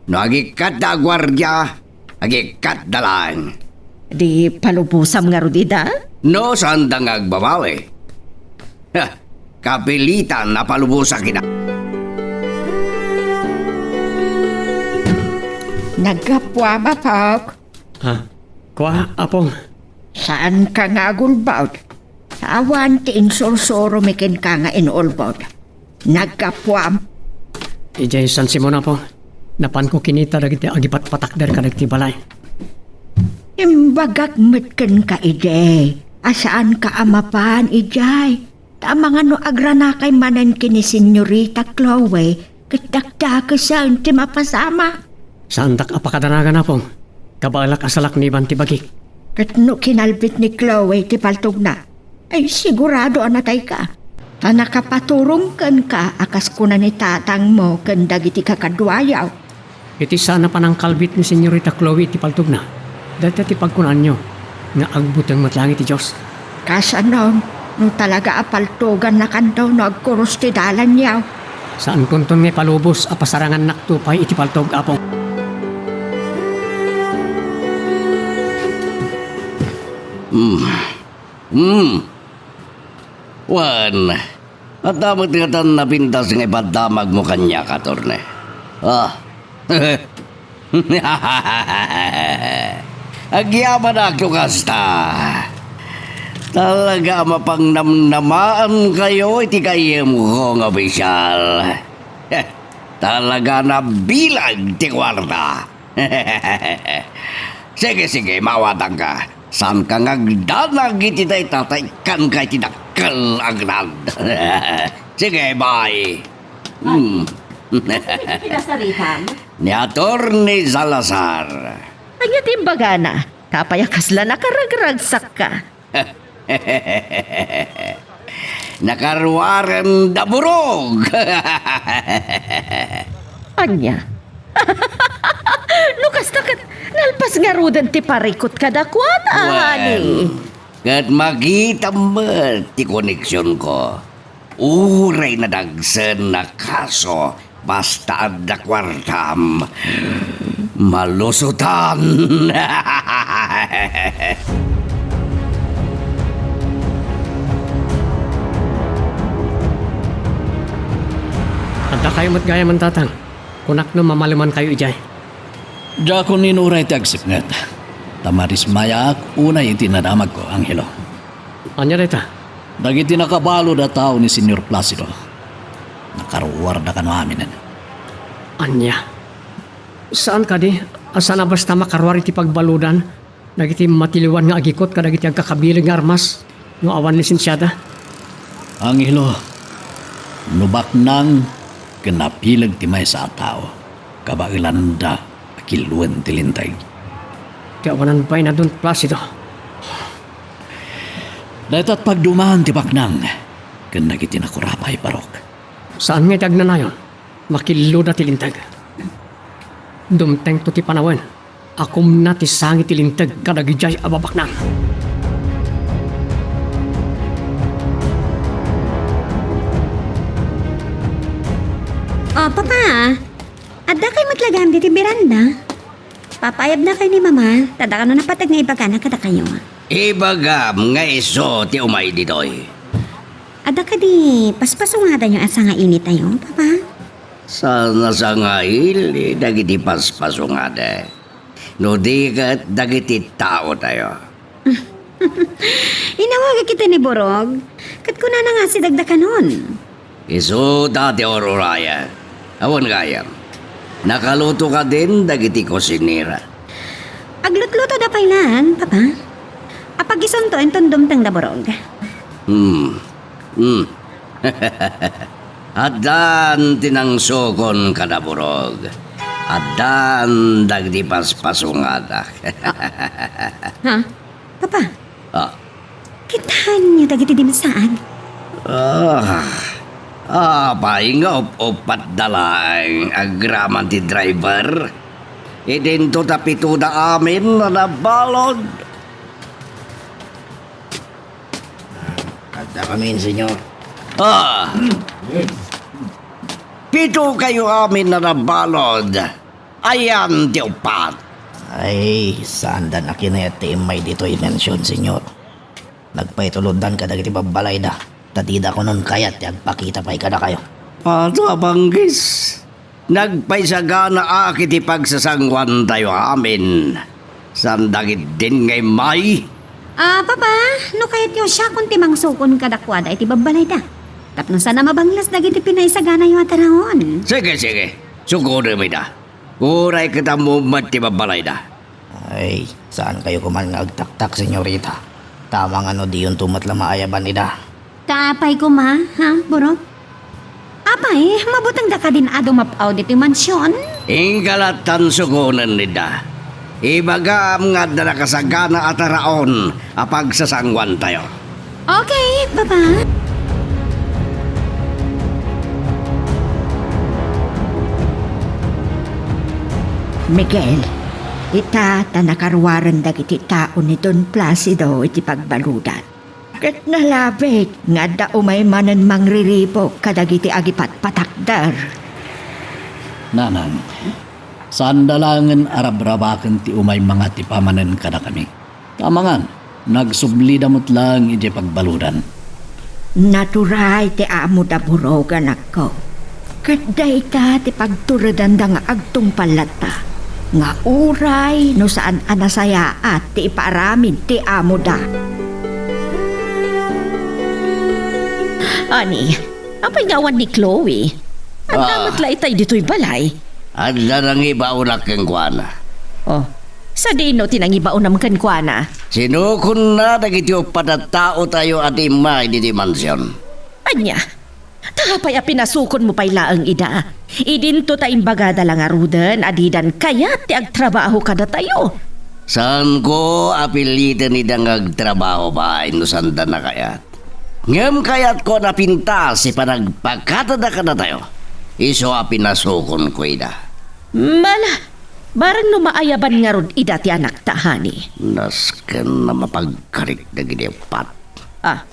No agikkat da a guardia, agikkat da laeng. Di palubosam ngarud ida? No, saanda nga agbabawi. Ha, kapilitan a palubosak ida. Naggapuam, Apok. Ha? Kua, Apong? Saanka nga agulbod? Awan ti insursuromi kenka nga inulbod. Naggapuam. Idiay San Simon, Apo. Napanko kinita dagiti agipatpatakder kadagiti balay. Imbagak met kenka idi a saanka a mapan idiay. Ta amangan no agranakay manen ken ni Senyorita Chloe ket dakdakesen ti mapasamak. Saandak a pakadanagan, Apong. Kabaelak a salakniban ti bagik. Ket no kinalbit ni Chloe ti paltogna, ay sigurado a natayka. Ta nakapaturong kenka a kas kuna ni tatangmo ken dagiti kakaduayo. Iti saan a panangkalbit ni Senyorita Chloe iti paltogna, dayta ti pagkunaanyo nga agbuteng met laeng iti Dios. Kasano no talaga a paltogannakanto no agkurus ti dalanyo? Saankonton nga ipalubos a pasarangannakto pay iti paltog, Apo. Hmm. Hmm. Wen, adda met ngatan napintas nga ipaddamagmo kaniak, Attorney. Ah. Agyamanak no kasta. Talaga a mapangnamnamaankayo iti gayyemko nga opisyal. Talaga a nabilag ti kuarta. Sige, sige, maawatanka. Saanka nga agdanag iti dayta ta ikkanka iti dakkel a grad. Sige, bye. Hmm. Kinasaritam? Ni Attorney Salazar. Ania ti imbagana? Apay a kasla nakaragragsakka? Nakaruaren da Burog. Ania? No kasta ket nalpas ngaruden ti parikut kadakuada, Wen, honey. Ket makitam met ti koneksionko. Uray nadagsen a kaso, basta adda kuartam, malusotan. Adda kayo met gayamen, Tatang. Kunak no mamalemankayo idiay. Diakon inuray ti agsipnget. Ta madismayaak unay iti nadamagko, Angelo. Ania dayta? Dagiti nakabalud a tao ni Señor Placido, nakaruarda kano aminen. Ania? Saan kadi a saan a basta makaruar iti pagbaludan dagiti matiliwan nga agikot kadagiti agkakabileg nga armas no awan lisensiada? Angelo, no baknang ken napileg ti maysa a tao, kabaelanda a killoen ti linteg. Ti awanan pay na Don Placido. Dayta ti pagdumaan ti baknang ken dagiti nakurapay, Barok. Saan nga iti agnanayon, makilloda ti linteg. Dumtengto ti panawen. Akumna ti sangi ti linteg kadagidiay a babaknang. O, Papa, adda kay met lagam diti beranda? Papaayabna kay ni Mama, ta adda kano napateg nga ibagana kadakayo. Ibagam nga isu ti umay ditoy. Adda kadi paspasungadayo a sangailitayo, Papa? Saan a sangaili dagiti paspasungada? No di ket dagiti taotayo. Inawagak iti ni Burog, ket kunana nga asideg dakanon. Isuda ti ururaya. Awan gayam. Nakaluto kadin dagiti kusinera. Aglutlutoda pay laeng, Papa. Apag-isunto inton dumteng da Burog. Hmm. Hmm. Addan ti nangsukon kada Burog. Addan dagiti paspasungada. Ha? Papa? Ah. Kitaenyo dagiti dimsaag? Ah. Apay nga up-upatda laeng agraman ti driver? Idinto ta pitoda amin a nabalud. Adda kami, Senyor. Ah! Pito kayo amin a nabalud. Ayan ti upat. Ay, saanda a kinayat ti immay ditoy mansion, Senyor. Nagpaituloddan kadagiti babbalayda, ta dida kunon kayat ti agpakita pay kadakayo. Ata banggis. Nagpaisaganaak iti pagsasanguantayo amin. Saan dagidin nga immay? Ah, Papa, no kayatyo siakon ti mangsukon kadakuada iti babbalayda. Tapno saan a mabanglas dagiti pinaisaganayo a taraon. Sige, sige. Sukodem ida. Uray ket ammom met ti babbalayda. Ay, saan kayo kuman nga agtaktak, senyorita? Tama nga no diyonto met la maayaban ida. Ta apay koma, ha, Burok? Apay, mabutengda kadin a dumap-aw ditoy mansion? Inka lattan sukonen ida. Ibagam nga adda nakasagana a taraon a pagsasanguantayo. Okay, Papa. Miguel, ita ta nakaruaren dagiti tao ni Don Placido iti pagbaludan. Ket nalabit nga adda umay manen mangriribuk kadagiti agipatpatakder. Nanang, saanda laengen a rabrabaken ti umay mangatipa manen kadakami. Ta amangan, nagsublida met laeng idiay pagbaludan. Naturay ti amoda Burog, anakko. Ket dayta ti pagturedanda nga agtungpal latta, nga uray no saan a nasayaat ti ipaaramid ti amoda. Ani, apay nga awan ni Chloe? Adda Ah. met la itay ditoy balay. Adda nangibaonak kenkuana. Oh, sadino ti nangibaonam kenkuana? Sinukonna dagiti uppat a taotayo a timmay ditoy mansion. Ania? Ta apay a pinasukonmo pay laeng ida? Idinto ta imbagada la ngaruden a didan kayat ti agtrabaho kadatayo. Saanko a piliten ida nga agtrabaho pay no saanda nakayat. Ngem kayatko a napintas ti panagpakadada kadatayo. Isu a pinasukonko ida. Mala, bareng no maayaban ngarud ida ti anakta, honey. Nasken a mapagkarik dagiti uppat. Ah,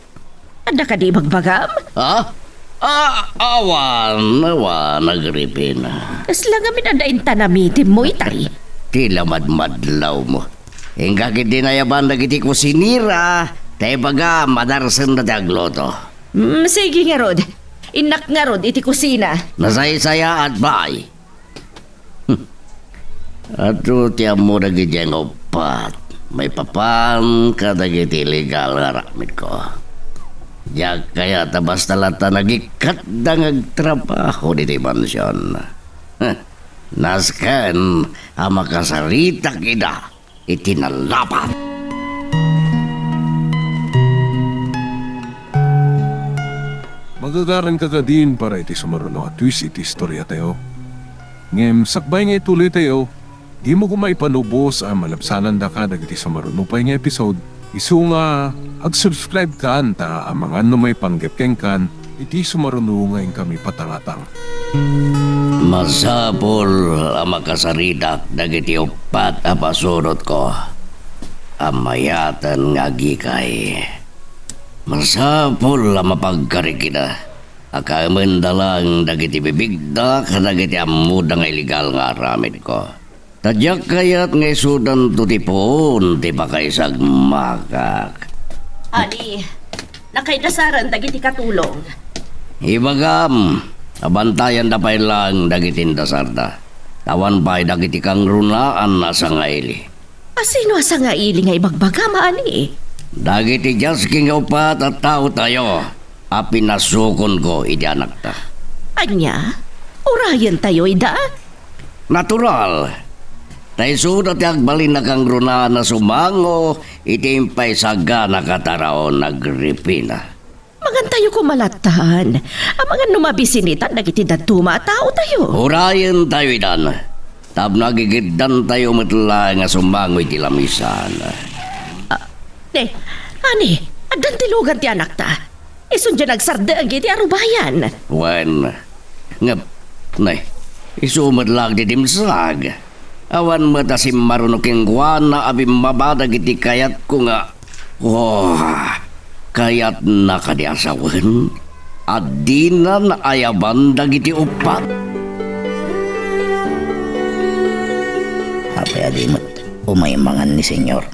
adda kadi ibagbagam? Ha? Ah, awan, awan, Agripina. Kasla ngamin adda inta namitimmo itay. Ti lamadmadlawmo. Inka ketdi nayaban dagiti kusinera, ta ibagam, madarsenda ti agluto. Mm, sige ngarud. Innak ngarud iti kusina. Nasaysayaat pay. Hmm. Adu ti ammo dagiti nga uppat maipapan kadagiti illegal nga aramidko. Diak kayat a basta latta nagikatda nga agtrabaho ditoy mansion. Huh. Nasken a makasaritak ida iti nalapat. Magagaranka kadin para iti sumaruno a twist iti istoriatayo. Ngem sakbay nga ituloytayo, dimo koma ipanubos a malabsanandaka dagiti sumaruno pay nga episode, isu nga ag-subscribe kan ta amangan no maipanggep kenkan iti sumaruno nga inkami patangatang. Masapul a makasaritak dagiti uppat a pasurotko a mayaten nga agikay. Masapul a mapagkarik ida a kaemenda laeng dagiti bibigda kadagiti ammoda nga illegal nga aramidko. Ta diak kayat nga isudanto ti puon ti pakaisagmakak. Ali, nakaidasaren dagiti katulong. Ibagam, abantayanda pay laeng dagiti indasarda. Awan pay dagiti kangrunaan a sangaili. A sino a sangaili nga ibagbagam, ani? Dagiti diasken nga uppat a taotayo a pinasukonko iti anakta. Ania? Urayentayo ida? Natural. Ta isuda ti agbalin a kangrunaan a sumango iti impaisaganaka a taraon, Agripina. Mangantayo koma lattan. Amangan no mabisinitan dagiti dadduma a taotayo. Urayentayo idan. Tapno agigiddantayo met laeng a sumango iti lamisan. Ah, ne, ani, addan ti lugan ti anakta. Isun diay nagsardeng iti arubayan. Wen, ngem, ne, isu met laeng ti dimsag. Awan met a simmaruno kenkuana a bimmaba dagiti kayatko nga, oh, kayatna kadi a sawen a dina naayaban dagiti uppat. Apay a di met umay mangan ni Senyor?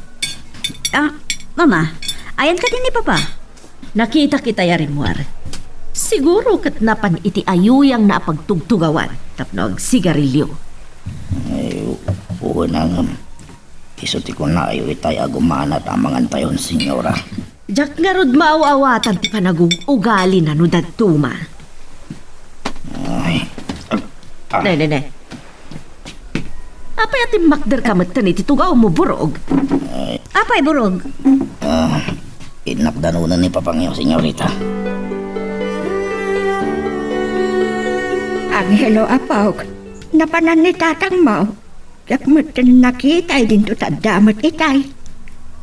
Ah, Mama, ayan kadi ni Papa? Nakitak itay a rimmuar. Siguro ket napan iti ayuyangna a pagtugtugawan tapno agsigarilio. Ay, u-, wen a ngem. Isu ti kunayo itay a gumana ta mangantayon, Senyora. Diak ngarud maaw-awatan ti panagug-ugalina no dadduma. Ay, ag-, ah. Ne, ne, ne. Apay a timmakderka metten iti tugawmo, Burog? Ay. Apay, Burog? Ah, innak danonen ni Papangyo, senyorita. Angelo, apok, napanan ni tatangmo. Diak metten nakita idinto ta adda met itay.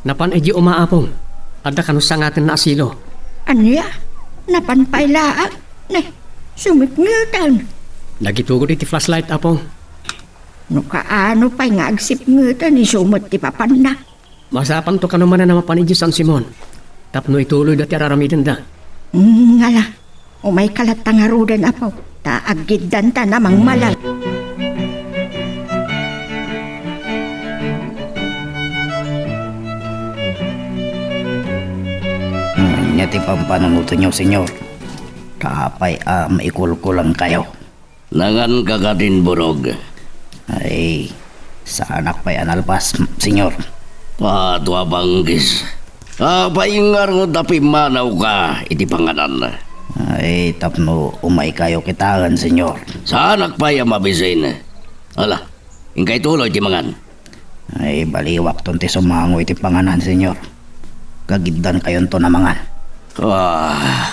Napan idiay uma, Apong. Adda kano sangatenna a silo. Ania? Napan pay laeng? Ne, sumipngeten. Nagitugod iti flashlight, Apong. No kaano pay nga agsipngeten, isu met ti papanna. Masapanto kano manen a mapan idiay San Simon tapno ituloyda ti ar-aramidenda. Mm, ngala, umayka latta ngaruden, Apo, ta aggiddanta a mangmalag. Ania ti pampanunotenyo, Senyor? Ta apay a maikulkulengkayo? Nanganka kadin, Burog? Ay, saanak pay a nalpas, Senyor. Ato a banggis. Apay ngarud a pimmanawka iti panganan? Ay, tapno umaykayo kitaen, Senyor. Saanak pay a mabisin. Ala, inkay tuloy ti mangan. Ay, baliwakton ti sumango iti panganan, Senyor. Kagiddantayonton a mangan. Ah.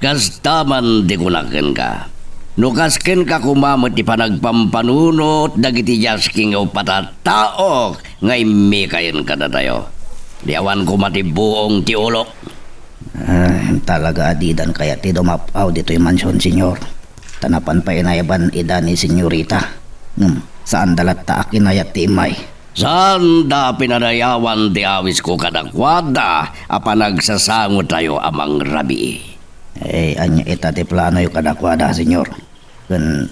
Kasta man ti kunak kenka. No kas kenka koma met ti panagpampanunot dagiti diasken nga uppat a tao nga immikayen kadatayo. Di awan koma ti buong ti ulo. Ah, talaga a didan kayat ti dumap-aw ditoy mansion, Senyor. Ta napan pay inayaban ida ni Senyorita. Hmm, saanda latta a kinayat ti immay. Saanda a pinadayawan ti awisko kadakuada a panagsasangotayo a mangrabii. Eh, ania ita ti planoyo kadakuada, Senyor? Ken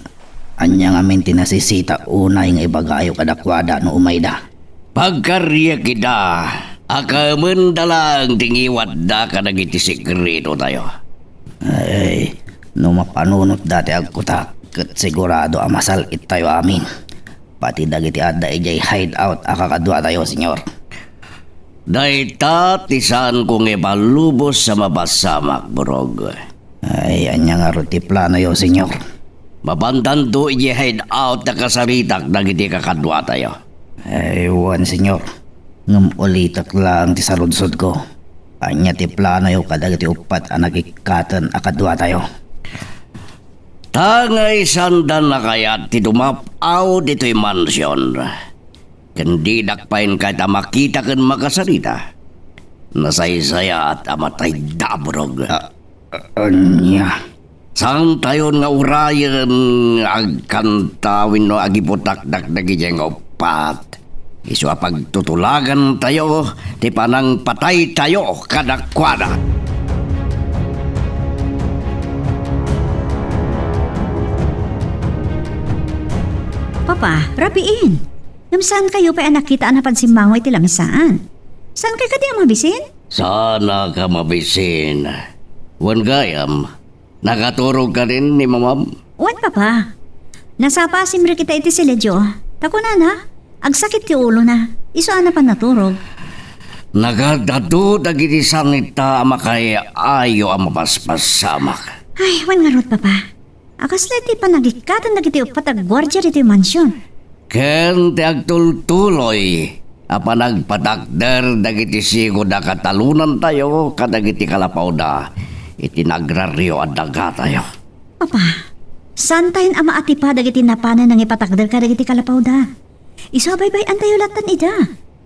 ania ngamin ti nasisita unay nga ibagayo kadakuada no umayda? Pagkariek ida, a kaemenda laeng ti ngiwatda kadagiti sekretotayo. Ay, no mapanunotda ti agkutak, ket sigurado a masal-ittayo amin. Pati dagiti adda idiay hideout a kakaduatayo, Senyor. Dayta ti saanko nga ipalubos a mapasamak, Burog. Ay, ania ngarud ti planoyo, Senyor? Mapantanto idiay hideout a kasaritak dagiti kakaduatayo. Ay, wen, Senyor. Ngem ulitek laeng ti saludsodko. Ania ti planoyo kadagiti uppat a nagikkaten a kaduatayo? Ta nga isanda nakayat ti dumap-aw ditoy mansion, ken didak pay kayat a makita ken makasarita, nasaysayaat a matayda a Burog. A-, a-, ania? Saantayon nga urayen nga agkanta wenno agiputakdak dagidiay nga uppat. Isu a pagtutulagantayo ti panangpataytayo kadakuada. Papa, rabiin! Ngem saankayo pay a nakita a napan simmango iti lamisaan? Saankay kadi a mabisin? Saanka a mabisin. Wen gayam, nakaturog kadin ni Mamam? Wen, Papa. Nasapa a simrek ita iti siledio. Ta kunana, agsakit ti ulona. Isu a napan naturog. Nagadato dagiti sangita a makaay-ayo a mapaspasamak. Ay, wen ngarud, Papa. A kasla ti panagikkatan dagiti uppat a guardia ditoy mansion. Ken ti agtultuloy a panagpatakder dagiti sigud a katalonantayo kadagiti kalapawda iti nagrario a dagatayo. Papa, saantayon a maatipa dagiti napanan nangipatakder kadagiti kalapawda. Isu a baybay-antayo lattan ida.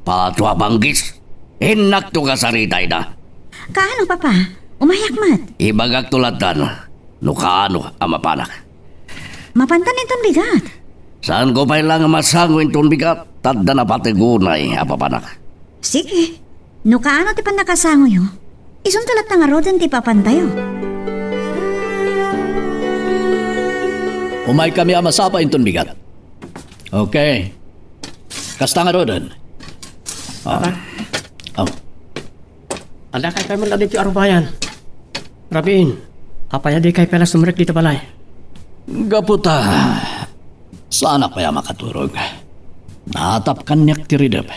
Pato a banggis! Innakto kasarita ida. Kaano, Papa? Umayak met. Ibagakto lattan no kaano a mapanak. Mapantan inton bigat. Saanko pay la nga masango inton bigat, ta adda napateg unay a papanak. Sige. No kaano ti pannakasangoyo, isunto latta ngaruden ti ipapantayo. Umaykami a masapa inton bigat. Okay. Kasta ngaruden. Ah. Papa? Oh. Adda kay pay met la ditoy arubayan. Rabiin, apay a dikay pay la sumrek ditoy balay? Gapu ta, saanak pay a makaturog. Naatap kaniak ti ridep.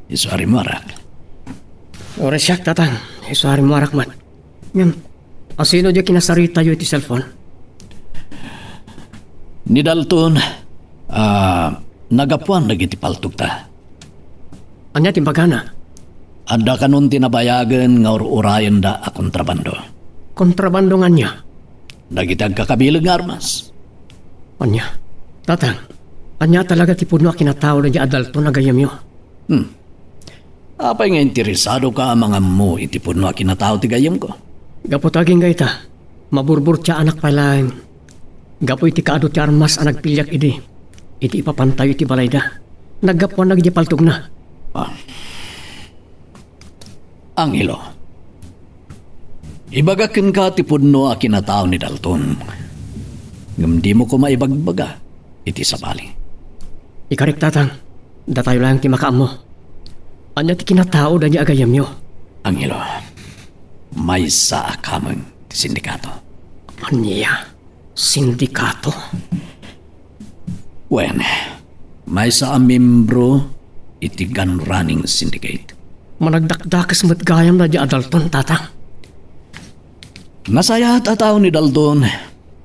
Isu a rimmuarak. Uray siak, Tatang. Isu a rimmuarak met. Ngem, asino diay kinasaritayo iti cellphone? Ni Dalton, ah, nagapuan dagiti paltogta. Ania ti imbagana? Adda kanon ti nabayagen nga ur-urayenda a kontrabando. Kontrabando nga ania? Dagiti agkakabileg nga armas. Ania? Tatang, ania talaga ti pudno a kinatao daydi a Dalton a gayyemyo? Hmm. Apay nga interesadoka a mangammo iti pudno a kinatao ti gayyemko? Gapu ta agingga ita, maburburtiaanak pay laeng gapu iti kaadu ti armas a nagpiliak idi, iti ipapantayo iti balayda. Naggapuanna idiay paltogna. Ah. Angelo, ibagak kenka ti pudno a kinatao ni Dalton, ngem dimo koma ibagbaga iti sabali. Ikarik, Tatang, datayo laeng ti makaammo. Ania ti kinatao daydi a gayyemyo? Angelo, maysa a kameng ti sindikato. Ania? Sindikato? Wen, maysa a membro iti gun running syndicate. Managdakdakes met gayam daydi a Dalton, Tatang. Nasayaat a tao ni Dalton,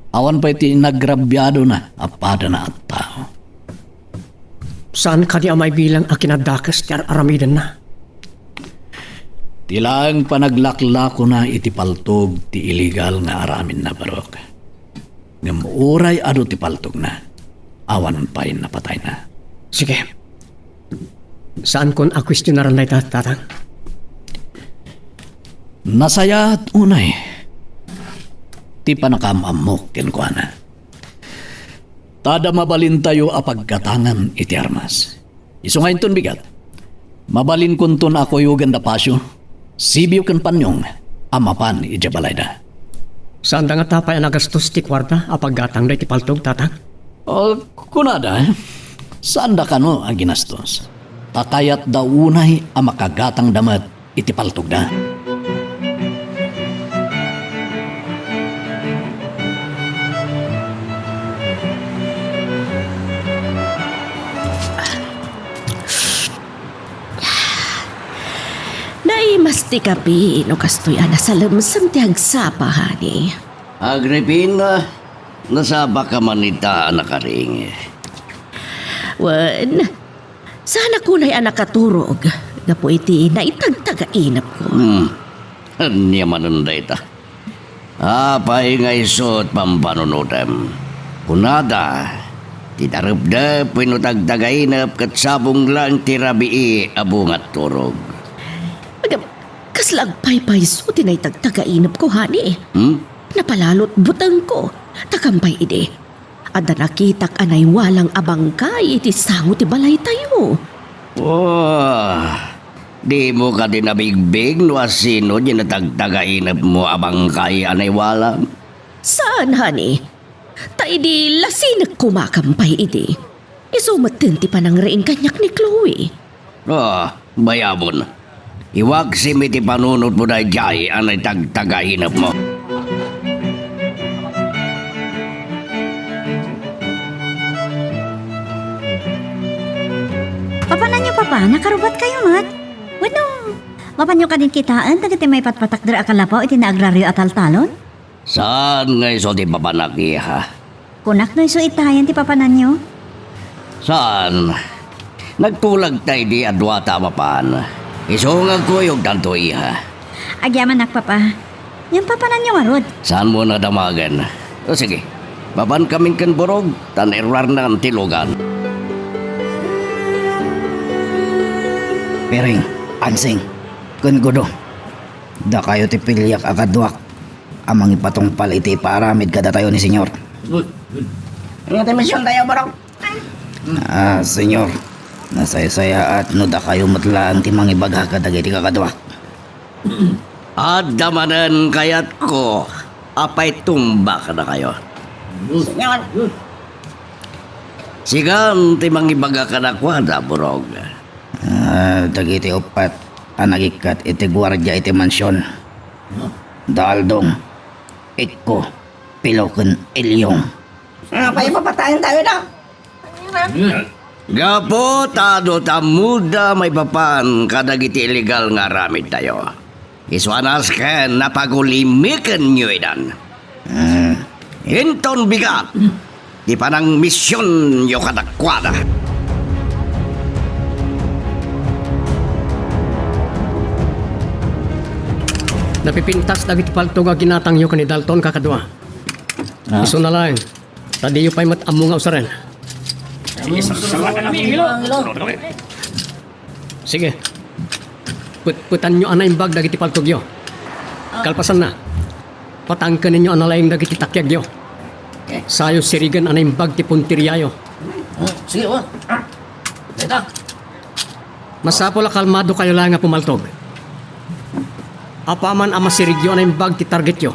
awan pay ti inagrabiadona a padana a tao. Saan kadi a maibilang a kinadakes ti ar-aramidenna? Ti laeng panaglaklakona iti paltog ti illegal nga aramidna, Barok. Ngem uray adu ti paltogna, awan pay napatayna. Sige. Saankon a kuestionaran dayta, Tatang. Nasayaat unay ti pannakaam-ammok kenkuana. Ta adda mabalintayo a paggatangan iti armas. Isu nga inton bigat, mabalinkonton a kuyogan da Pasio, Sibio ken Panyong a mapan idiay balayda. Saanda ngata pay a nagastos ti kuarta a paggatangda iti paltog, Tatang? O, kunada, saanda kano a ginastos. Ta kayatda unay a makagatangda met iti paltogda. Naimas ti kapi no kastoy a nasalemsem ti agsapa, honey. Agripina, nasapaka man ita a nakaring? Wen, saanak unay a nakaturog gapu iti naitagtagainepko. Hmm. Ania manen dayta? Apay nga isu ti pampanunotem? Kunada, ti darepdep wenno tagtagainep ket sabong laeng ti rabii a bunga ti turog. Agam, kasla agpaypayso ti naitagtagainepko, honey. Hmm? Napalalot butengko, ta kampay idi, adda nakitak a naiwalang a bangkay iti sango ti balaytayo. Oh, dimo kadi nabigbig no asino diay natagtagainepmo a bangkay a naiwalang? Saan, honey. Ta idi lasinek koma kampay idi, isu metten ti panangriing kaniak ni Chloe. Ah, bayamon. Iwaksem iti panunotmo daydiay a naitagtagainepmo. Papananyo, Papa, nakarubatkayo met? Wenno, mapanyo kadin kitaen dagiti maipatpatakder a kalapaw iti naagraryo a taltalon? Saan nga isu ti papanak, iha. Kunak no isu itayen ti papananyo? Saan. Nagtulagta idi a duata a mapan. Isu nga agkuyogtanto, iha. Agyamanak, Papa. Ngem papananyo ngarud? Saanmo a damagen? O, sige. Mapankamin ken Burog, ta nairruarnan ti lugan. Piring, Ansing, ken Gudo, dakayo ti piliak a kaduak a mangipatungpal iti ipaaramid kadatayo ni Señor. Ania ti misiontayo, Burog? Ah, Señor, nasaysayaat no dakayo met laeng ti mangibaga kadagiti kakaduak. Adda manen kayatko a paitumba kadakayo. Señor. Sikan ti mangibaga kadakuada, Burog. Ah, dagiti uppat a nagikkat iti guardia iti mansion. Da Aldong, Ikko, Pilo ken Ilyong. Apay a papatayen tayo da? Gapu ta adu ta ammoda maipapan kadagiti illegal nga aramidtayo. Isu a nasken a pagulimikenyo idan. Hmm. Inton bigat ti panangmisionyo kadakuada. Napipintas dagiti paltog a ginatangyo ken ni Dalton, kakadua. Ah. Isuna laeng. Ta diyo pay met ammo nga usaren. Sige. Petpetanyo a naimbag dagiti paltogyo. Kalpasanna, patangkenenyo a nalaing dagiti takiagyo. Sayo sirigen a naimbag ti punteriayo. Sige, wa. Dayta. Masapul a kalmadokayo laeng a pumaltog. Apaman a masirigyo a naimbag ti targetyo,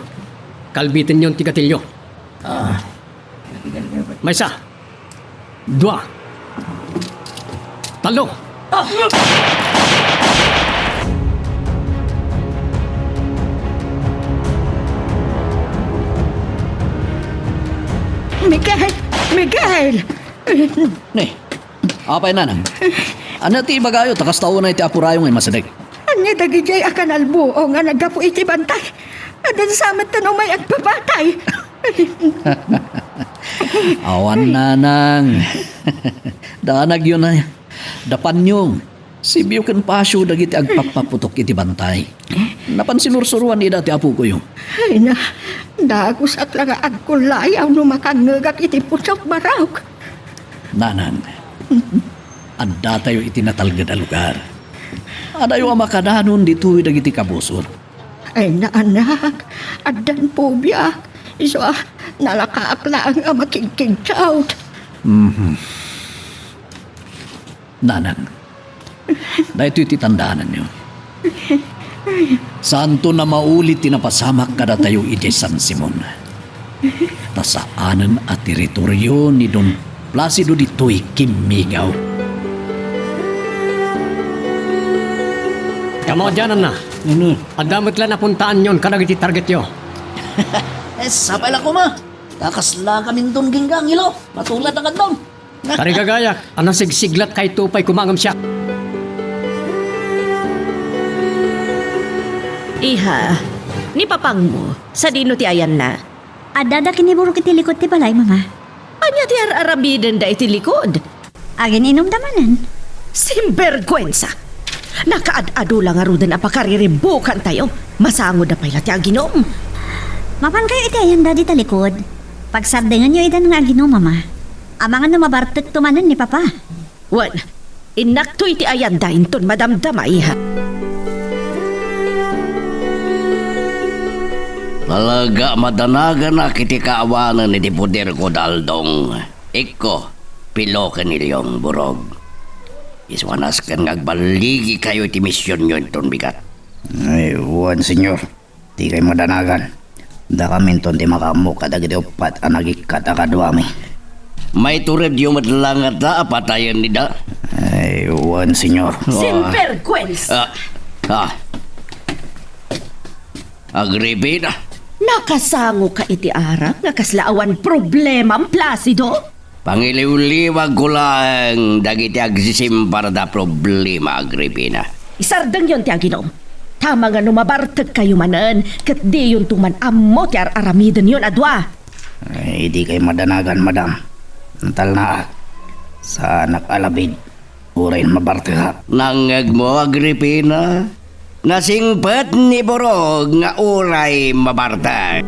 kalbitenyon ti gatilyo. Ah. Maysa. Dua. Tallo. Miguel! Miguel! Ne, apay, nanang? Ania ti ibagayo ta kasta unay ti apurayo nga immasideg? Ania dagidiay a kanalbuong a naggapu iti bantay? Adda sa met tan umay agpapatay. Awan, nanang. Danagyo na. Da Panyong. Sibio ken pasio dagiti agpappaputok iti bantay. Napan sinursuroan ida ti apokoyo. Ay na, dagusak la nga agkullayaw no makangngegak iti putok, Barok. Nanang, addatayo iti natalged a lugar. Adayo a makadanon ditoy dagiti kabusor. Ay na, anak, addan pobiak. Isu a, nalakaak laeng a makigkigtaut. Mhm. Nanang, daytoy ti tandaananyo. Saanton a mauli ti napasamak kadatayo idiay San Simon. Ta saanen a teritorio ni Don Placido ditoy kimmigaw. Kamaudiananna, adda met la napuntaanyon kadagiti targetyo. Eh, sapay la koma. Ta kaslakaminton, Gingga, Angelo. Matulad a kaddam. Tarigagayak, a nasigsiglatkayto pay koma ngem siak. Iha, ni papangmo, sadino ti ayanna? Addada ken ni Borok iti likod ti balay, Mama. Ania ti ar-aramidenda iti likod? Agin-inumda manen. Simberguensa! Nakaad-adu la ngaruden a pakariribbukantayo. Masangoda pay la ti aginum. Mapankayo iti ayanda dita likod. Pagsardengenyo idan nga aginum, Mama. Amangan no mabartekto manen ni Papa. Wen, innakto iti ayanda inton madamdama, iha. Talaga, madanaganak iti kaawanen iti poderko, Daldong. Ikko, Pilo ken Ilyong, Borok. Isu a nasken nga agballigikayo iti misionyo inton bigat. Ay, wen, Señor. Dikay madanagan. Dakaminton ti makaammo kadagiti uppat a nagikkat a kaduami. Maituredyo met la ngata a patayen ida? Ay, wen, Señor. Ah. Sinberguensa! Ah, ah. Agripina. Nakasangoka iti arak nga kasla awan problemam, Placido? Pangiliwliwagko laeng dagiti agsisimparda a problema, Agripina. Isardengyon ti aginum. Ta amangan no mabartekkayo manen, ket diyonto man ammo ti ar-aramidenyon a dua. Ay, dikay madanagan, madam. Natalnaak. Saanak a labid. Uray mabartekak. Nangngegmo, Agripina? Nasingpet ni Borok nga uray mabartek.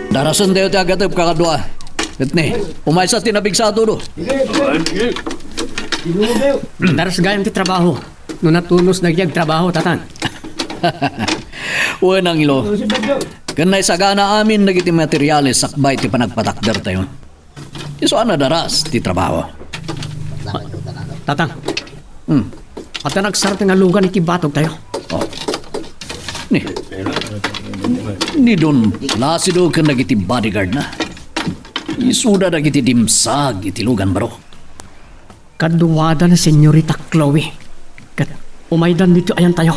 Darasentayo ti agatep, kakadua. Ket ni, umaysa ti nabigsa a tudo. Daras gayam ti trabaho. No natunos dagiti agtrabaho, Tatang. Wen, Angelo. Ken naisagana amin dagiti materiales sakbay ti panagpatakdertayo. Isu a nadaras ti trabaho. Tatang. Hmm. Adda nagsarta nga lugan iti batogtayo. Oh. Ni, ni Don Placido ken dagiti bodyguard na. Isuda dagiti dimsag iti lugan, baro. Kaduada ni Senyorita Chloe. Ket umaydan ditoy ayantayo.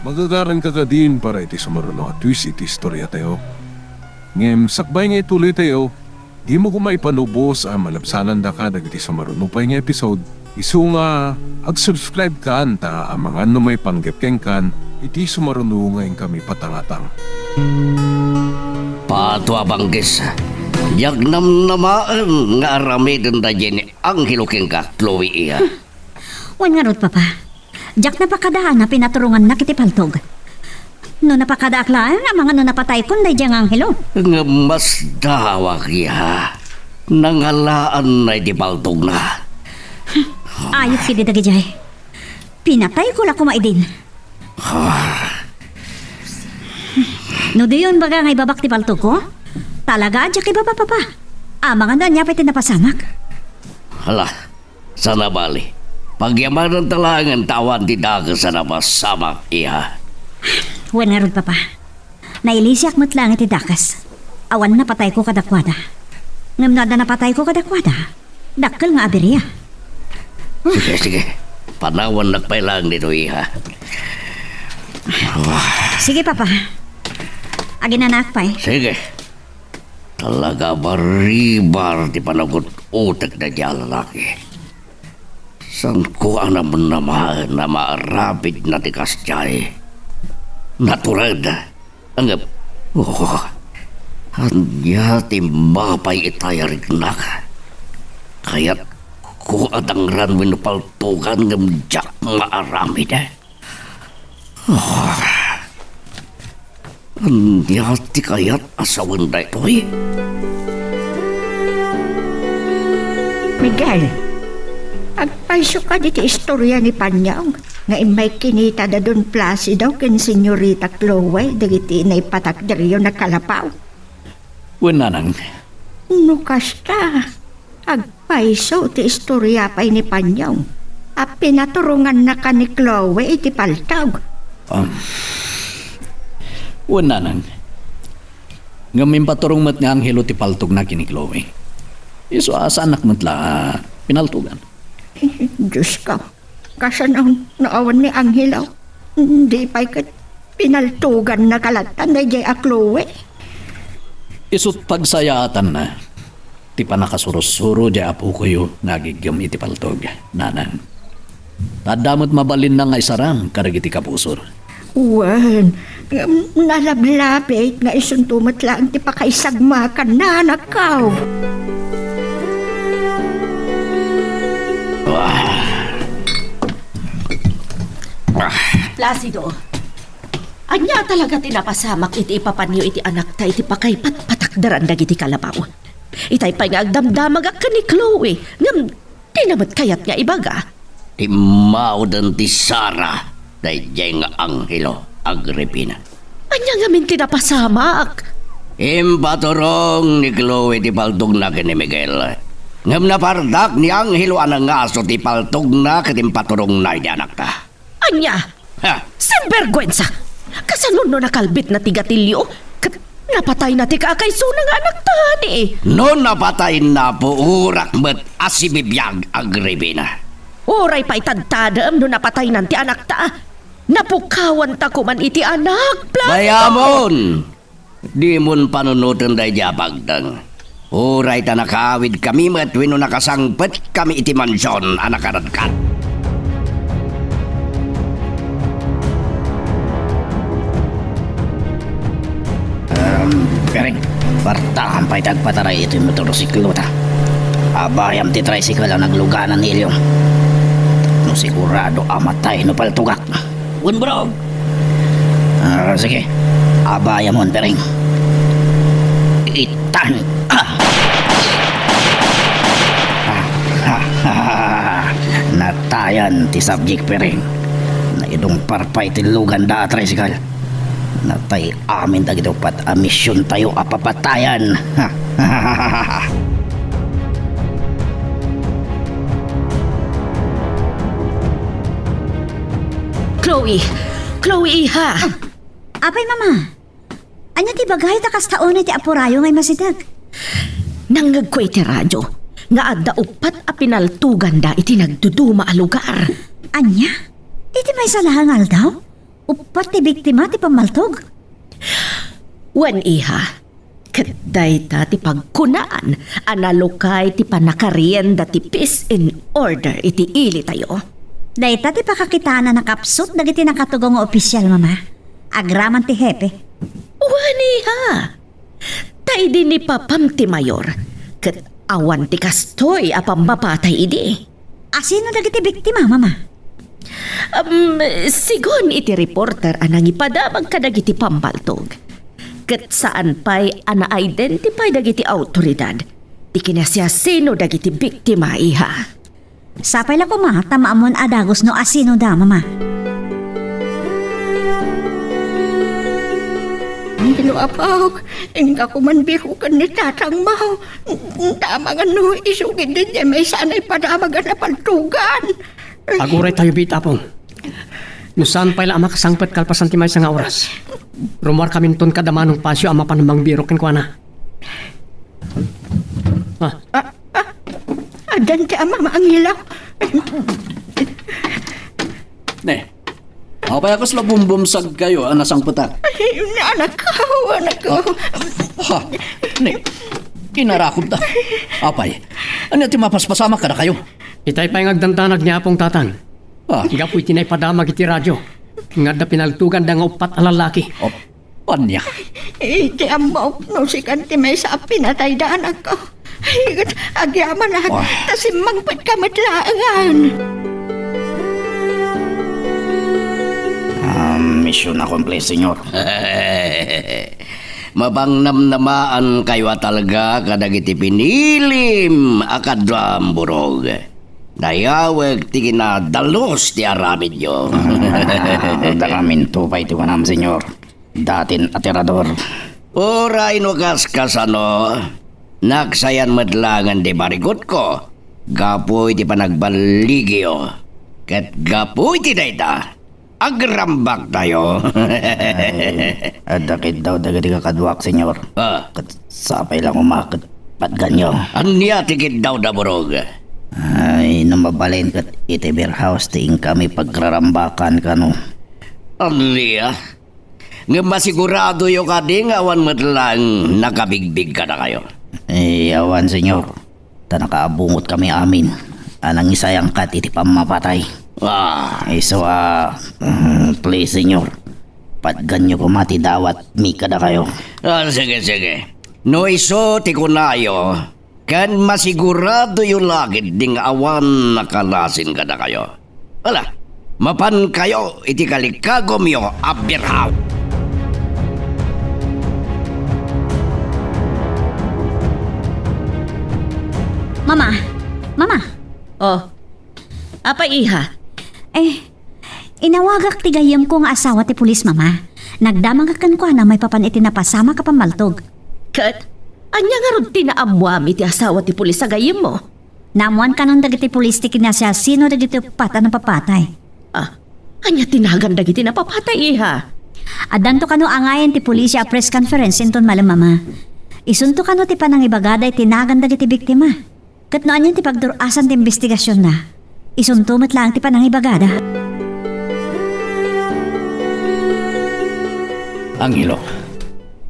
Magagaranka kadin para iti sumaruno a twist iti istoriatayo. Ngem sakbay nga ituloytayo, dimo koma ipanubos a malabsanandaka dagiti sumaruno pay nga episode. Isu nga, ag-subscribe kan ta amangan no maipanggep kenkan iti sumaruno nga inkami patangatang. Pato a bangkis, diak namnamaen nga aramiden daydiay ni Angelo kenka, Chloe, iya. Wen ngarud, Papa. Diak napakadaan a pinaturongannak iti paltog. No napakadaak laeng, amangan no napataykon daydiay nga anghelo. Ngem masdawak, iya. Nangalaanna iti paltogna. Ayat kadi dagidiay. Pinatayko la koma idin. Ah. No diyon baga nga ibabak ti paltogko, talaga a diak ibaba, Papa. Amangan no ania pay ti napasamak. Hala, saan a bali. Pagyamananta laengen ta awan ti dakes a napasamak, iha. Wen ngarud, Papa. Nailisiak met laeng iti dakes. Awan napatayko kadakuada. Ngem no adda napatayko kadakuada, dakkel nga abiria. Sige, sige. Panawannak pay laeng ditoy, iha. Sige, Papa. Aginanaak pay. Sige. Talaga a baribar ti panagut-utek daydiay a lalaki. Saanko a namnamaen a maarabidna ti kasdiay. Natured. Ngem, oh, Ania ti mapay itay a riknak? Kayatko a dangran wenno paltogan ngem diak maaramid. Ah. Ania ti kayat a sawen daytoy? Miguel, agpayso kadi ti istoria ni Panyong nga immay kinita da Don Placido ken Senyorita Chloe dagiti naipatakderyo a kalapaw? Wen, nanang. No kasta, agpayso ti istoria pay ni Panyong a pinaturongannaka ni Chloe iti paltog. Um, wen, nanang. Ngem impaturong met ni Angelo ti paltogna ken ni Chloe. Isu a saannak met la a pinaltogan. Diosko, kasano no awan ni Angelo? Di pay ket pinaltogannaka latta daydiay a Chloe? Isut' pagsayaatanna ti pannakasurosuro diay apokoyo nga agigem iti paltog, nanang. Ta adda met mabalinna nga isaram kadagiti kabusor. Wen, ngem nalablabit nga isunto met laeng ti pakaisagmakanna, anakko. Ah. Ah. Placido, ania talaga ti napasamak iti ipapanyo iti anakta iti pakaipat-patakderan dagiti kalapaw? Itay pay nga agdamdamagak ken ni Chloe, ngem dina met kayat nga ibaga. Timmauden ti Sara daydiay nga Angelo, Agripina. Ania ngamin ti napasamak? Impaturong ni Chloe ti paltogna ken ni Miguel. Ngem napardak ni Angelo a nangaso ti paltogna ket impaturongna iti anakta. Ania? Ha? Sinberguensa! Kasano no nakalbitna ti gatilio ket napatayna ti kakaisuna nga anakta, ni? No napatayna, puorak met a sibibiag, Agripina. Uray pay tadtadem no napataynan ti anakta, napukawanta koman iti anak, Placido! Bayamon! Dimon panunoten daydiay a pagteng. Uray ta nakaawidkami met wenno nakasangpetkami iti mansion a nakaradkat. Em, Pereng, kwartaam pay ti agpataray iti motorsiklota. Abayam ti tricycle a nagluganan ni Ilium. No sigurado a matay no paltogak. Wen, bro. Ah, sige. Abayamon, Pereng. Itan. Ah. Natayan ti subject, Pereng. Naidungpar pay ti lugan da a tricycle. Natay amin dagiti uppat a misiontayo a papatayan. Chloe! Chloe, iha! Ah, apay, Mama? Ania ti ibagayo ta kasta unay ti apurayo nga immasideg? Nangngegko iti radio nga adda uppat a pinaltoganda iti nagduduma a lugar. Ania? Iti maysa laeng nga aldaw? Uppat ti biktima ti pammaltog? Wen, iha. Ket dayta ti pagkunaan a nalukay ti pannakarienda ti peace and order iti ilitayo. Dayta ti pakakitaen a nakapsut dagiti nakatugaw nga opisial, Mama, agraman ti hepe. Wen, iha. Ta idi ni papam ti mayor, ket awan ti kastoy a pammapatay idi. Asino dagiti biktima, Mama? Am, sigun iti reporter a nangipadamag kadagiti pammaltog, ket saan pay a na-identify dagiti awtoridad ti kinasiasino dagiti biktima, iha. Sapay la koma ta maammon a dagus no asinoda, Mama. Angelo, apo, inka koman biroken ni tatangmo. Dama nga no isu ketdi diay maysa a naipadamag a napaltogan. Aguraytayo biit, Apong. No saan pay la a makasangpet kalpasan ti maysa nga oras, rummuarkaminton kada Manong Pasio a mapan mangbirok kenkuana. Ah. Ah, ah, addan ti ama, Angelo. Ne, apay a kasla bumbumsagkayo a nasangpetak? Ay, anakko, anakko. Ah, ha, ne, inarakobta. Apay, ania ti mapaspasamak kadakayo? Itay pay nga agdandanag ni Apong Tatang. Ah. Gapu iti naipadamag iti radio nga adda pinaltoganda nga uppat a lallaki. Oh. Ania? Iti ammok no sikan ti maysa a pinatayda anakko. Ay, agyamanak, ta simmangpetka met laengen. Ah, mission accomplished, Senyor. Mapangnamnamaankayo a talga kadagiti pinilim a kaduam, Burog. Dayawek ti kinadalus ti aramidyo. Ah, dakaminto pay ti kunam, Senyor. Datin atirador. Uray no kaskasano, naksayan met laengen ti barikutko gapu iti panagballigyo. Ket gapu iti dayta, agrambaktayo. Ay, adda kiddaw dagiti kakaduak, Senyor. Ah. Ket sapay la koma ket patganyo. Ania ti kiddawda, Burog? Ay, no mabalin ket iti beer house ti inkami pagrarambakan kano. Ania? Ngem masiguradoyo kadi nga awan met laeng nakabigbig kadakayo? Eh, awan, Senyor. Ta nakaabungotkami amin a nangisayangkat iti pammapatay. Ah. Isu a, mm, please, Senyor, patganyo koma ti dawatmi kadakayo. Ah, sige, sige. No isu ti kunayo, ken masiguradoyo la ketdi nga awan nakalasin kadakayo. Ala, mapankayo iti kalikagumyo a beer house. Mama! Mama! Oh. Apay, iha? Eh, inawagak ti gayyemko nga asawa ti pulis, Mama. Nagdamagak kenkuana maipapan iti napasamak a pammaltog. Ket, ania ngarud ti naammuam iti asawa ti pulis a gayyemmo? Naammuan kanon dagiti pulis ti kinasiasino dagiti uppat a napapatay. Ah, ania ti nagan dagiti napapatay, iha? Addanto kano angayen ti pulisia a press conference inton malem, Mama. Isunto kano ti panangibagada iti nagan dagiti biktima. Ket no anian ti pagdur-asan ti imbestigasionna, isunto met laeng ti panangibagada. Angelo,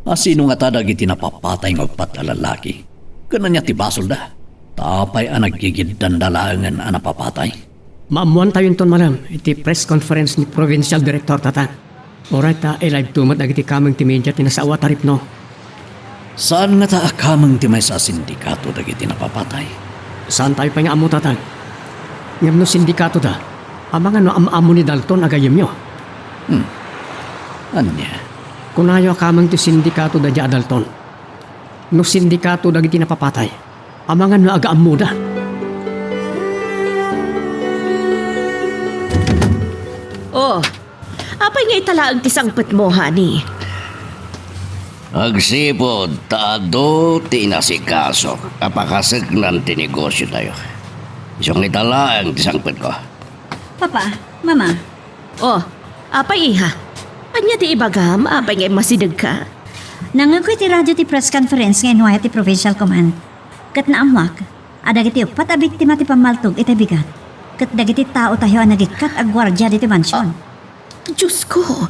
asino ngata dagiti napapatay nga uppat a lalaki? Ken ania ti basolda? Ta apay a naggigiddanda laengen a napapatay? Maammuantayo inton malem iti press conference ni Provincial Director, Tatang. Uray ta i-live to met dagiti kameng ti media ti nasao a taripno. Saan ngata a kameng ti maysa a sindikato dagiti napapatay? Saantayo pay nga ammo, Tatang. Ngem no sindikatoda, amangan no am-ammo ni Dalton a gayyemyo? Hmm. Ania? Kunayo a kameng ti sindikato daydiay a Dalton. No sindikato dagiti napapatay, amangan no aga-ammoda. Oh, apay nga ita laeng ti sangpetmo, honey? Agsipud ta adu ti inasikasok a pakaseknan ti negosiotayo. Isu nga ita laeng ti sangpetko. Papa, Mama. Oh, apay, iha? Ania ti ibagam? Apay nga immasidegka? Nangngegko iti radio ti press conference nga inwayat ti provincial command. Ket naammuak a dagiti uppat a biktima ti pammaltog iti bigat ket dagiti taotayo a nagikkat a guardia ditoy mansion. Ah, Diosko!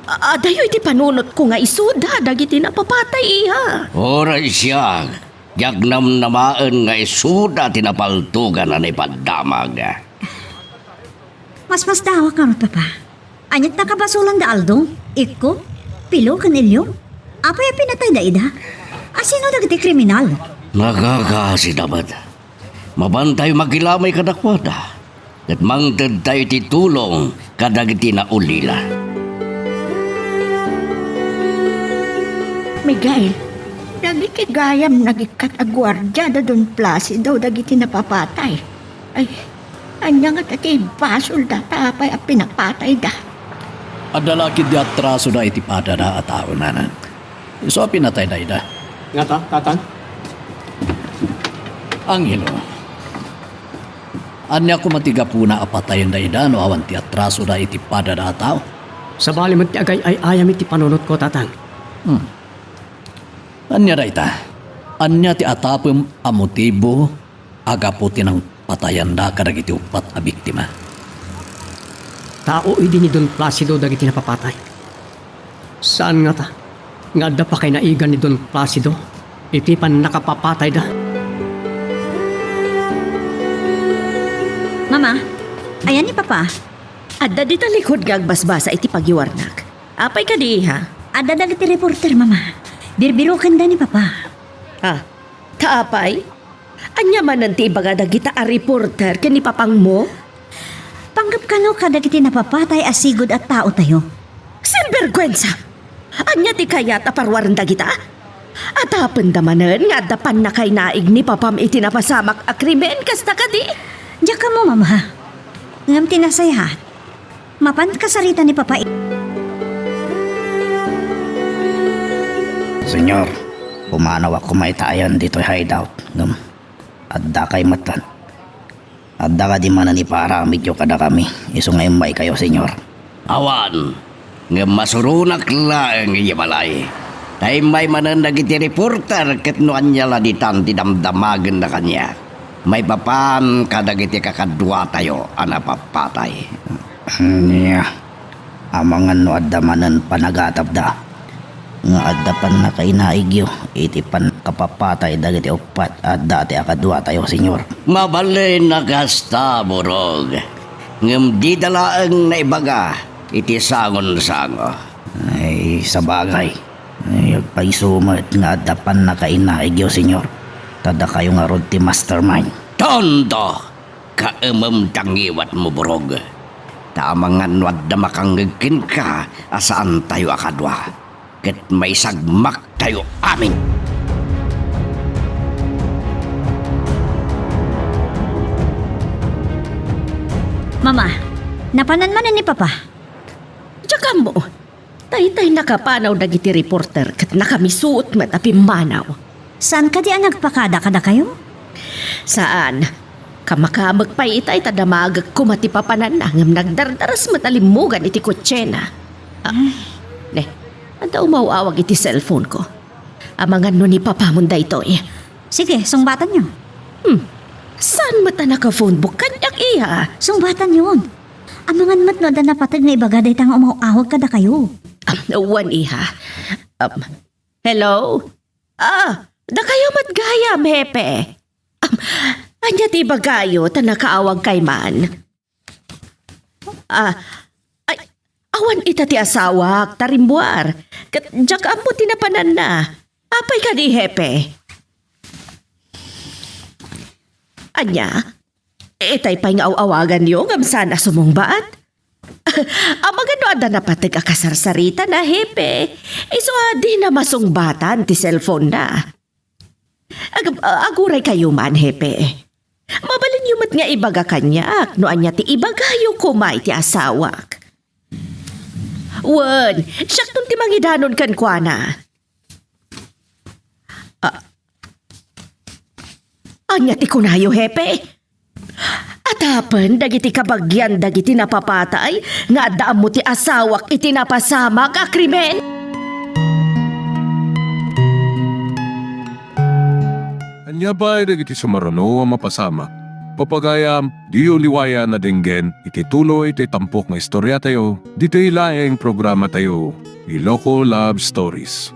A-, adayo iti panunotko nga isuda dagiti napapatay, iha. Uray siak, diak namnamaen nga isuda ti napaltogan a naipaddamag. Masmasdawak ngarud, Papa. Ania't nakabasolan da Aldo, Ikko, Pilo, ken Elio? Apay a pinatayda ida? Asino dagiti kriminal? Nakakasida met. Mapantayo makilamay kadakuada, ket mangtedtayo iti tulong kadagiti naulila. Miguel, dagiti gayam nagikkat a guardia da Don Placido dagiti napapatay. Ay, ania ngata ti ibasolda ta apay a pinapatayda? Adda la ketdi atrasoda iti padada a tao, nanang. Isu a pinatayda ida. Ngata, Tatang? Angelo, ania koma ti gapuna a patayenda ida no awan ti atrasoda iti padada a tao? Sabali met ti agay-ay-ayam iti panunotko, Tatang. Hmm. Ania dayta? Ania ti atapem a motibo a gapu ti nangpatayanda kadagiti uppat a biktima? Tao idi ni Don Placido dagiti napapatay. Saan ngata nga adda pakainaigan ni Don Placido iti pannakapapatayda? Mama, ayan ni Papa? Adda dita likod nga agbasbasa iti pagiwarnak. Apay kadi, iha? Adda dagiti reporter, Mama. Birbirokenda ni Papa. Ah, ta apay? Ania manen ti ibaga dagita a reporter ken ni papangmo? Panggep kano kadagiti napapatay a sigud a taotayo. Sinberguensa! Ania ti kayat a paruaren dagita? Adapenda manen nga adda pannakainaig ni papam iti napasamak a krimen kasta kadi? Diak ammo, Mama. Ngem ti nasayaat, mapan kasarita ni Papa i- Señor, pumanawak koma ita ayan ditoy hideout, ngem addakay metten. Adda kadi manen ipaaramidyo kadakami, isu nga immaykayo, Señor? Awan, ngem masuronak laeng idiay balay. Ta immay manen dagiti reporter ket no ania la ditan ti damdamagenna kaniak, maipapan kadagiti kakaduatayo a napapatay. Ania? Amangan no adda manen panagatapda nga adda pannakainaigyo iti pannakapapatay dagiti uppat a dati a kaduatayo, Señor. Mabalin a kasta, Burog. Ngem dida laeng naibaga iti sangonsango. Ay, sabagay. Ay, agpayso met nga adda pannakainaigyo, Señor. Ta dakayo ngarud ti mastermind. Tondo! Kaemem ta ngiwatmo, Burog. Ta amangan no adda makangngeg kenka a saantayo a kadua, ket maisagmaktayo amin. Mama, napanan manen ni Papa? Diak ammo. Taytay nakapanaw dagiti reporter ket nakamisuot met a pimmanaw. Saan kadi a nagpakada kadakayo? Saan. Kamakamek pay itay ta damagek koma ti papananna ngem nagdardaras met a limmugan iti kotsena. Ah, ne, adda umaw-awag iti cellphone ko. Amangan no ni papamon daytoy. Sige, sungbatanyo. Hmm. Saan met a naka-phone book kaniak, iha? Sungbatanyon. Amangan met no adda napateg nga ibaga dayta nga umaw-awag kadakayo. Ah, wen, iha. Um, hello? Ah, dakayo met gayam, Hepe. Um, ania ti ibagayo ta nakaawagkay man? Ah, ay, awan ita ti asawak, ta rimmuar. Ket diak ammo ti napananna. Apay kadi, Hepe? Ania? Itay pay nga aw-awaganyo ngem saan a sumungbat? Amangan no adda napateg a kasarsaritana, Hepe. Isu a dina masungbatan ti cellphone-na. Ag-, aguraykayo man, Hepe. Mabalinyo met nga ibaga kaniak no ania ti ibagayo koma iti asawak. Wen, siakton ti mangidanon kenkuana. Ah, ania ti kunayo, Hepe? Atapen dagiti kabagian dagiti napapatay nga adda ammo ti asawak iti napasamak a krimen? Ania pay dagiti sumaruno a mapasamak? Pagayam, diyo liwayan a denggen iti tuloy ti tampok nga istoriatayo, ditoy laeng programatayo, Iloko Love Stories.